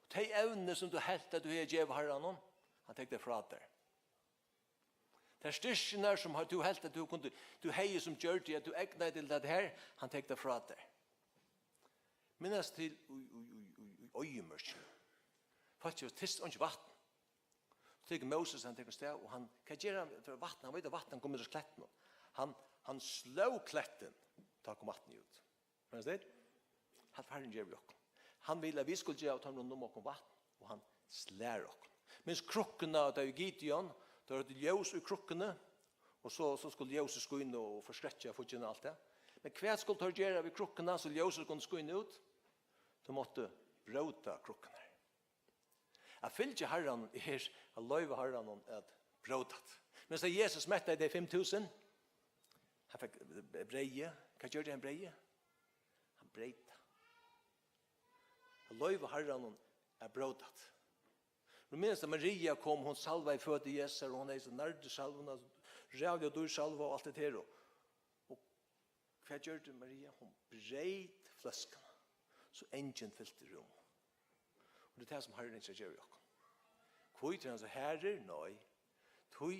Og tey evni sum tú helt at tú hevði givið Harranum, hann tekur tað frá tær. Tær styrkirnar sum tú helt at tú kundi, tú hevði sum gjørdi at tú egnaði til tað her, hann tekur tað frá tær. Minnast til í, í, í, í, í oyðimørkini. Fólk hava tyst, einki vatn. So tekur Moses, hann tekur stað, og hann, hvat ger hann? Tað er vatn, hann veit at vatn, hann kemur úr klettinum. Hann, hann sló klettin, tá kom vatnið út. Minnast til? Hatta Harrin ger við okkum. Hann vil at vit skulu geva teimum rundan um okkum vatn, og hann slær okkum. Minst krukkuna, tá við Gideon, tá var tað ljós í krukkuni, og so, so skuldi ljósið skína og forskrekkja fíggindini og alt tað. Men hvat skuldu teir gera við krukkuna, so ljósið kundi skína út? Teir máttu bróta krukkurnar. At fylgja Harranum er at loyva Harranum at bróta tað. Men so Jesus mettaði tey fimm túsund, hann fekk breyðið. Hvat gjørdi hann breyðið? Hann breyt tað. At loyva Harranum at bróta tað. Tú minnist at Maria kom, hon salvaði føtur Jesu, og hon hevði so nærdu salvuna, ræðuliga dýr salva og alt det her. Og, og hvat gjørdi Maria? Hon breyt fløskuna, so angin fylti rúm. Og tað er tað sum Harrin ynskir at gera við okkum. Hví er hann so harður? Nei. Tí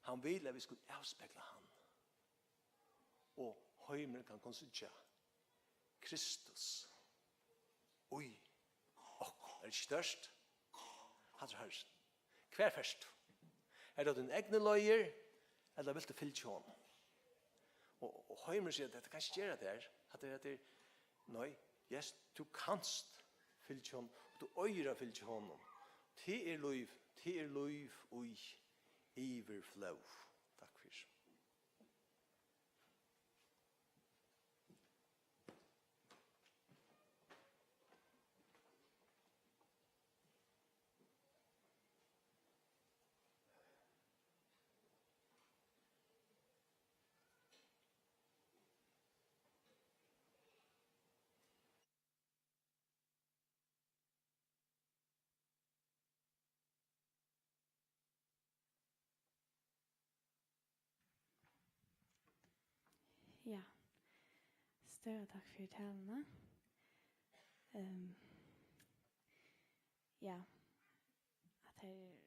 hann vil at vit skulu avspegla hann. Og heimurin kann koma og síggja Kristus í okkum. Er tað ikki stórt? Hatta er Harrin. Hvar fert tú? Er tað tínar egnu leiðir, ella vilt tú fylgja honum? Og, og heimurin sigur, at tað kann ikki gera tað her. At tað er, at tað er, nei, yes, tú kanst fylgja honum, og tú eigur at fylgja honum. Tað er lív, tað er lív í yvirflóð. Takk fyri. Ja. Stóra takk fyri taluna. Ehm, ja. At tað er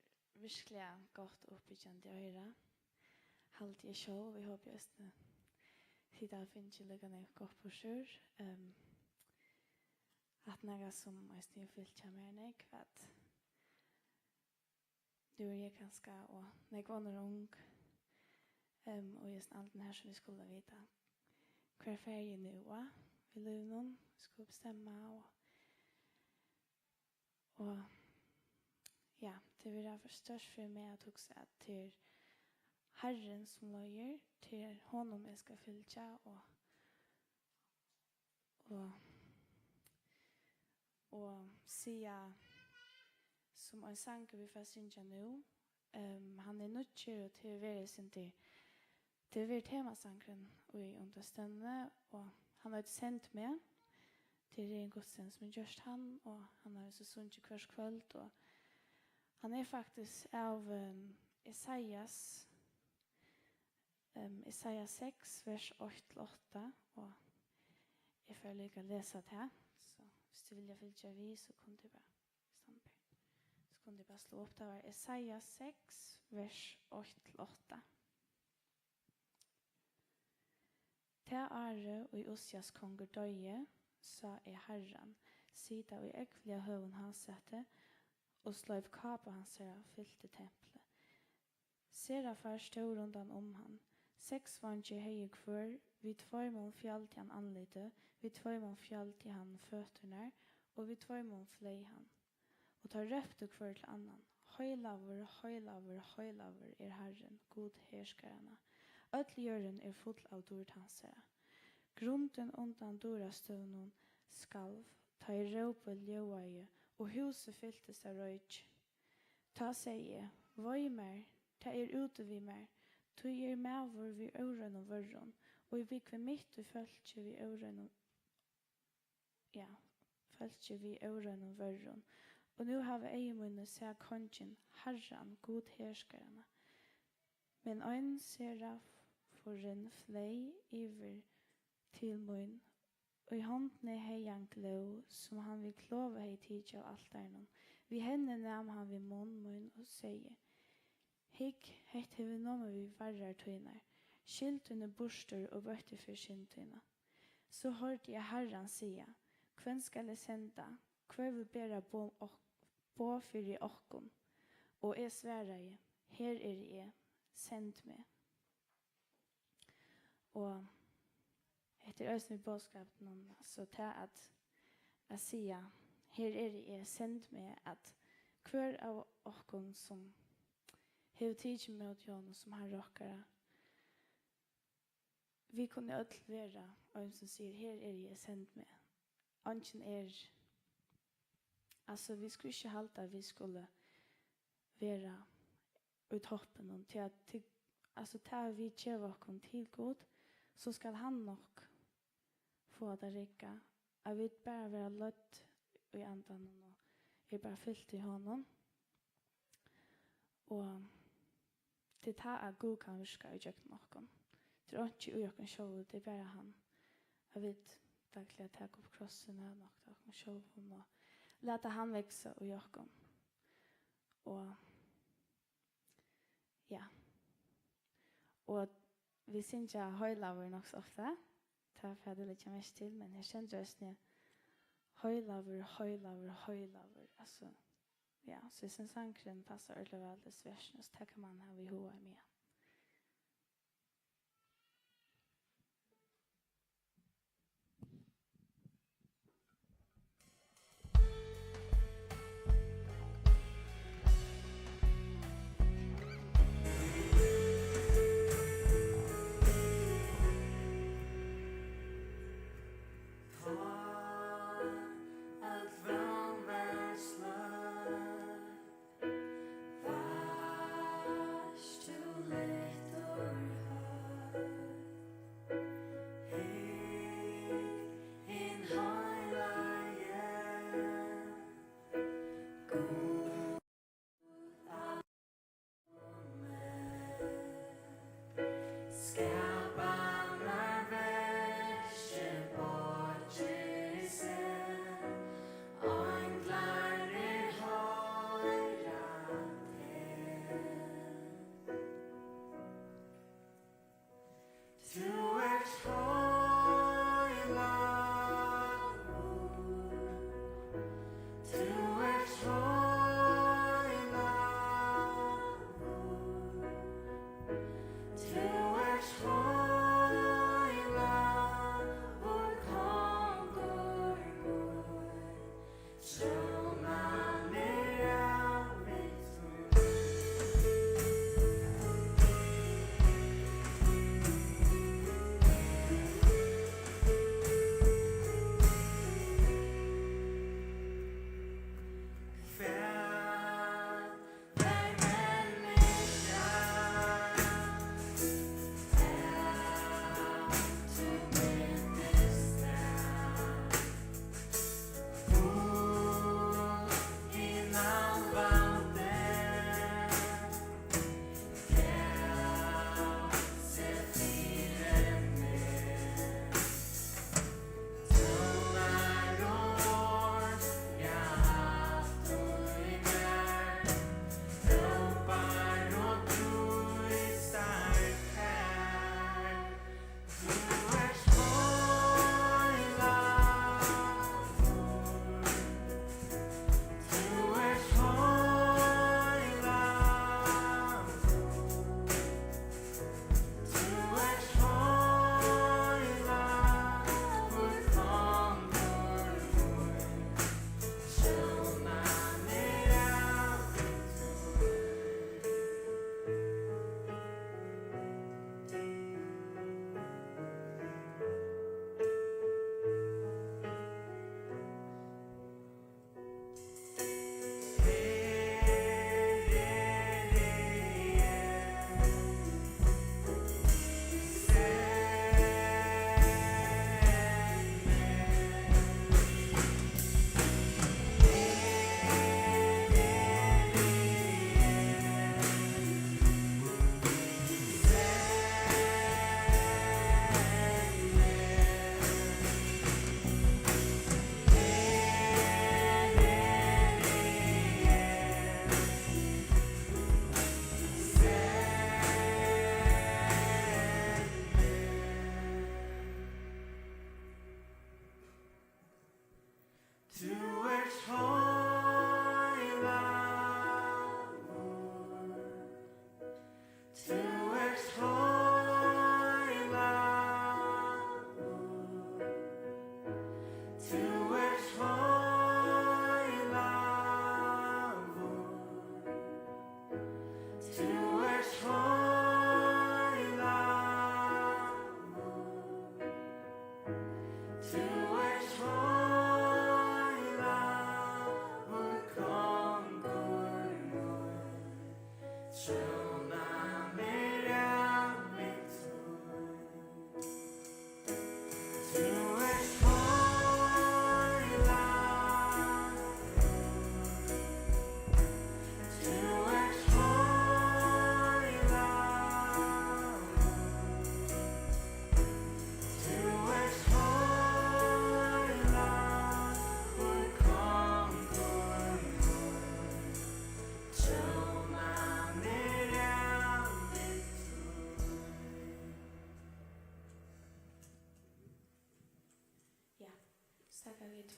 virkiliga gott og uppbyggjandi at hoyra. Haldi eg sjálv, eg hopi eisini, tit hava fingið líka nógv gott burturúr. Ehm, at nakað sum eisini hevur fylgt hjá mær nógv, at nú eri eg kanska og nógv onnur ung, ehm, og í hesum aldrinum her sum vit skulu vita, hvar fari eg nú á í lívinum, skulu bestemma og, og ja, tað verður stórt fyri meg at hugsa at tað er Harrin sum leiðir, tað er honum eg skal fylgja og, og, og siga sum ein sangur vit fara at syngja nú. Ehm, hann er nýggjur og tað hevur verið sindur, tað hevur verið temasangurin í ungdómsstevnuni og hann eitur Send meg. Tað er ein gudstjenesta sum er gjørt hann og hann hevur so sungið hvørt kvøld og hann er faktiskt av, ehm, Esaias, ehm, Esaias seks, vers eitt til átta, og eg fari líka at lesa tað, so viss tit vilja fylgja við, so kunnu tit bara, so kunnu tit bara slá upp, tað var Esaias seks, vers eitt til átta. Tað árið, ið Ussias kongur doyði, sá eg Harran sita í ógvuliga høgum hásæti, og sleiv kápa hansara fylti templið. Serafar stóðu rundan um hann. Seks veingir hevði hvør, við tveimum fjaldi hann andlitið, við tveimum fjaldi hann føturnar, og við tveimum fleyg hann. Og teir róptu hvør til annan: Heilagur, heilagur, heilagur er Harrin, Gud herskaranna. Øll jørðin er full av dýrd hansara. Grundin undan dúrastøðunum skalv, tá ið rópið ljóðaði, og húsið fyltist av royki. Tá segði eg: Vei mær, tað er úti við mær, tí eg eri maður við óreinum vørrum, og eg búgvi mitt í fólki við óreinum, ja, fólki við óreinum vørrum. Og nú hava eygu míni sæð Kongin, Harran, Gud herskaranna. Men ein serafurin fleyg yvir til mín. Í hondini hevði hann glóð, sum hann við klovi hevði tikið av altarinum. Við henni nam hann við munn mín og segði: Hygg, hetta hevur numið við varrar tínar. Skil tíni burtur og bøtti fyri synd tína. So hoyrdi eg Harran siga: Hvønn skal eg senda? Hvør vil bera boð ok-, boð fyri okkum? Og eg svaraði: Her eri eg, send meg. Og hetta er eisini boðskapurin, altso tað at, at siga: Her eri eg, send meg, at hvør av okkum, sum hevur tikið ímóti honum sum Harra okkara, vit kunnu øll vera ein, sum sigur: Her eri eg, send meg. Eingin er, altso, vit skulu ikki halda, at vit skulu vera í toppinum, tí at, tí, altso, tað vit geva okkum til Gud, so skal hann nokk fáa tað rigga, at vit bara vera leidd í Andanum og er bara fylt í honum. Og tað er tá, at Gud kann virka ígjøgnum okkum. Tað er einki í okkum sjálvum, tað er bara hann. At vit dagliga taka upp krossin og nokta okkum sjálvum og lata hann vaksa í okkum. Og, ja. Og vit syngja Heilagur nokk so ofta. Tað fara tit at leggja merki til, men her stendur eisini Heilagur, heilagur, heilagur. Altso, ja, so eg synist sangurin passar ordiliga væl til hesi versini, so tað kann mann hava í huga meðan. Tá øll vón var sløkt, veitst tú,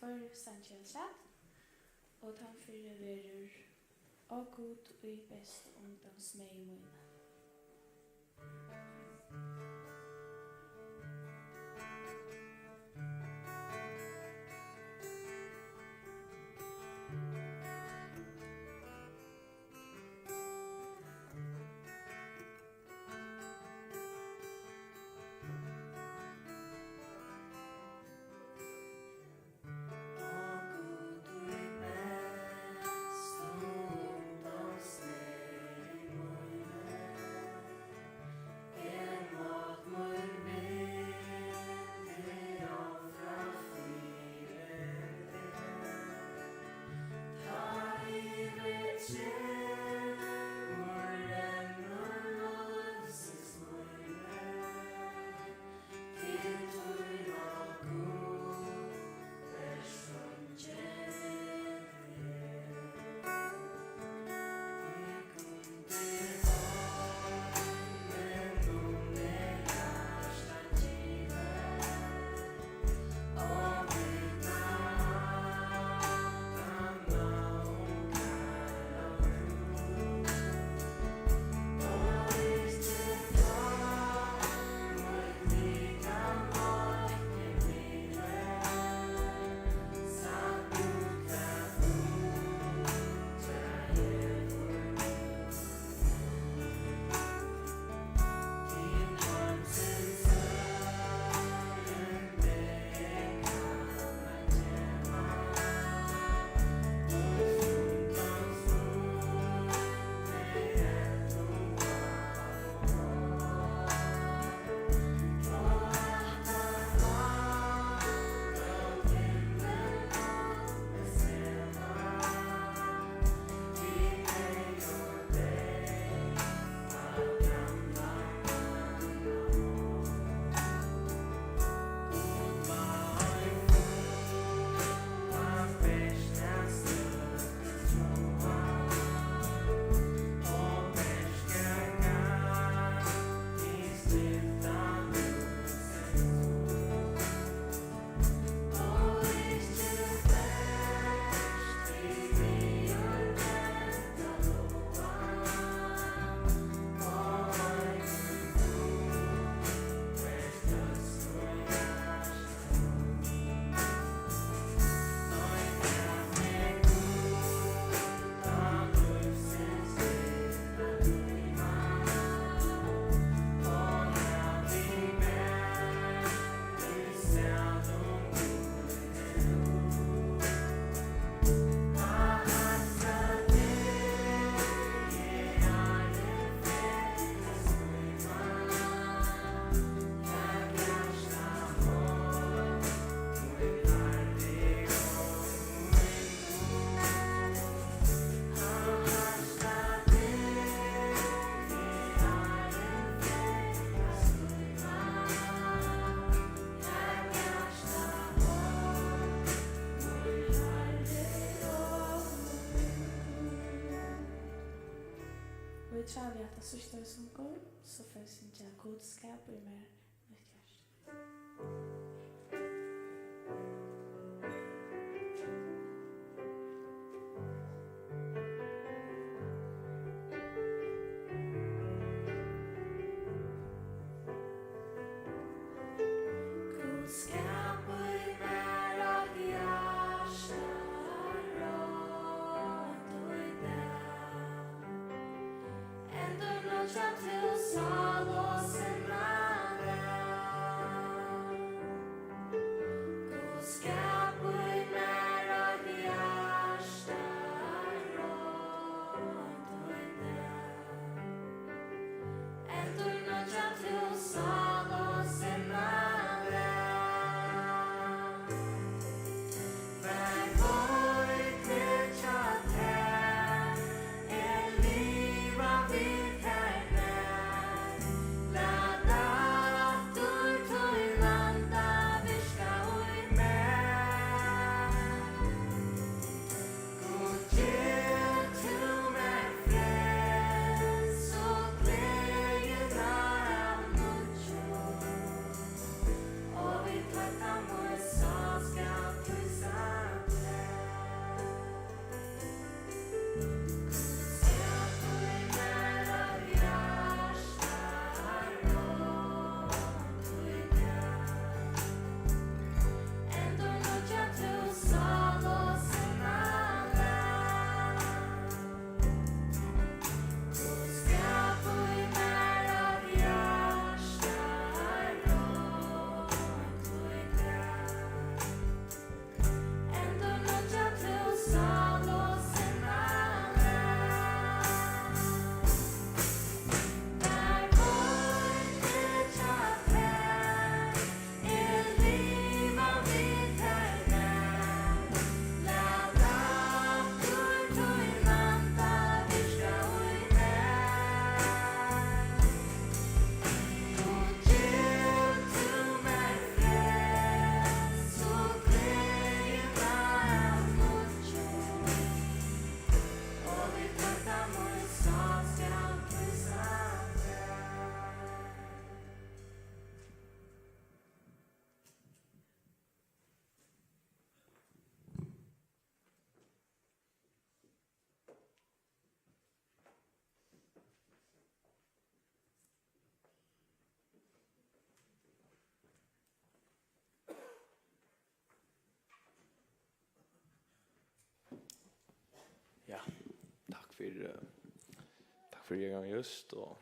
Tveir sangir afturat, og tann fyrri verður: Ó Gud, í bestu ungdómsmegi míni. Og í tráð við hetta síðsta sungur, so fari eg at syngja Gud skapaði mær mítt hjarta. Gud, skapa í mær eitt hjarta reint í dag. Endurnýggja tú sál og sinna lag. Gud, skapa í mær eitt hjarta reint í dag. Endurnýggja tú sál og sinna lag. Vær við hjá tær, eg liva við tær nær. Fyri, takk fyri, eg gangi júst, og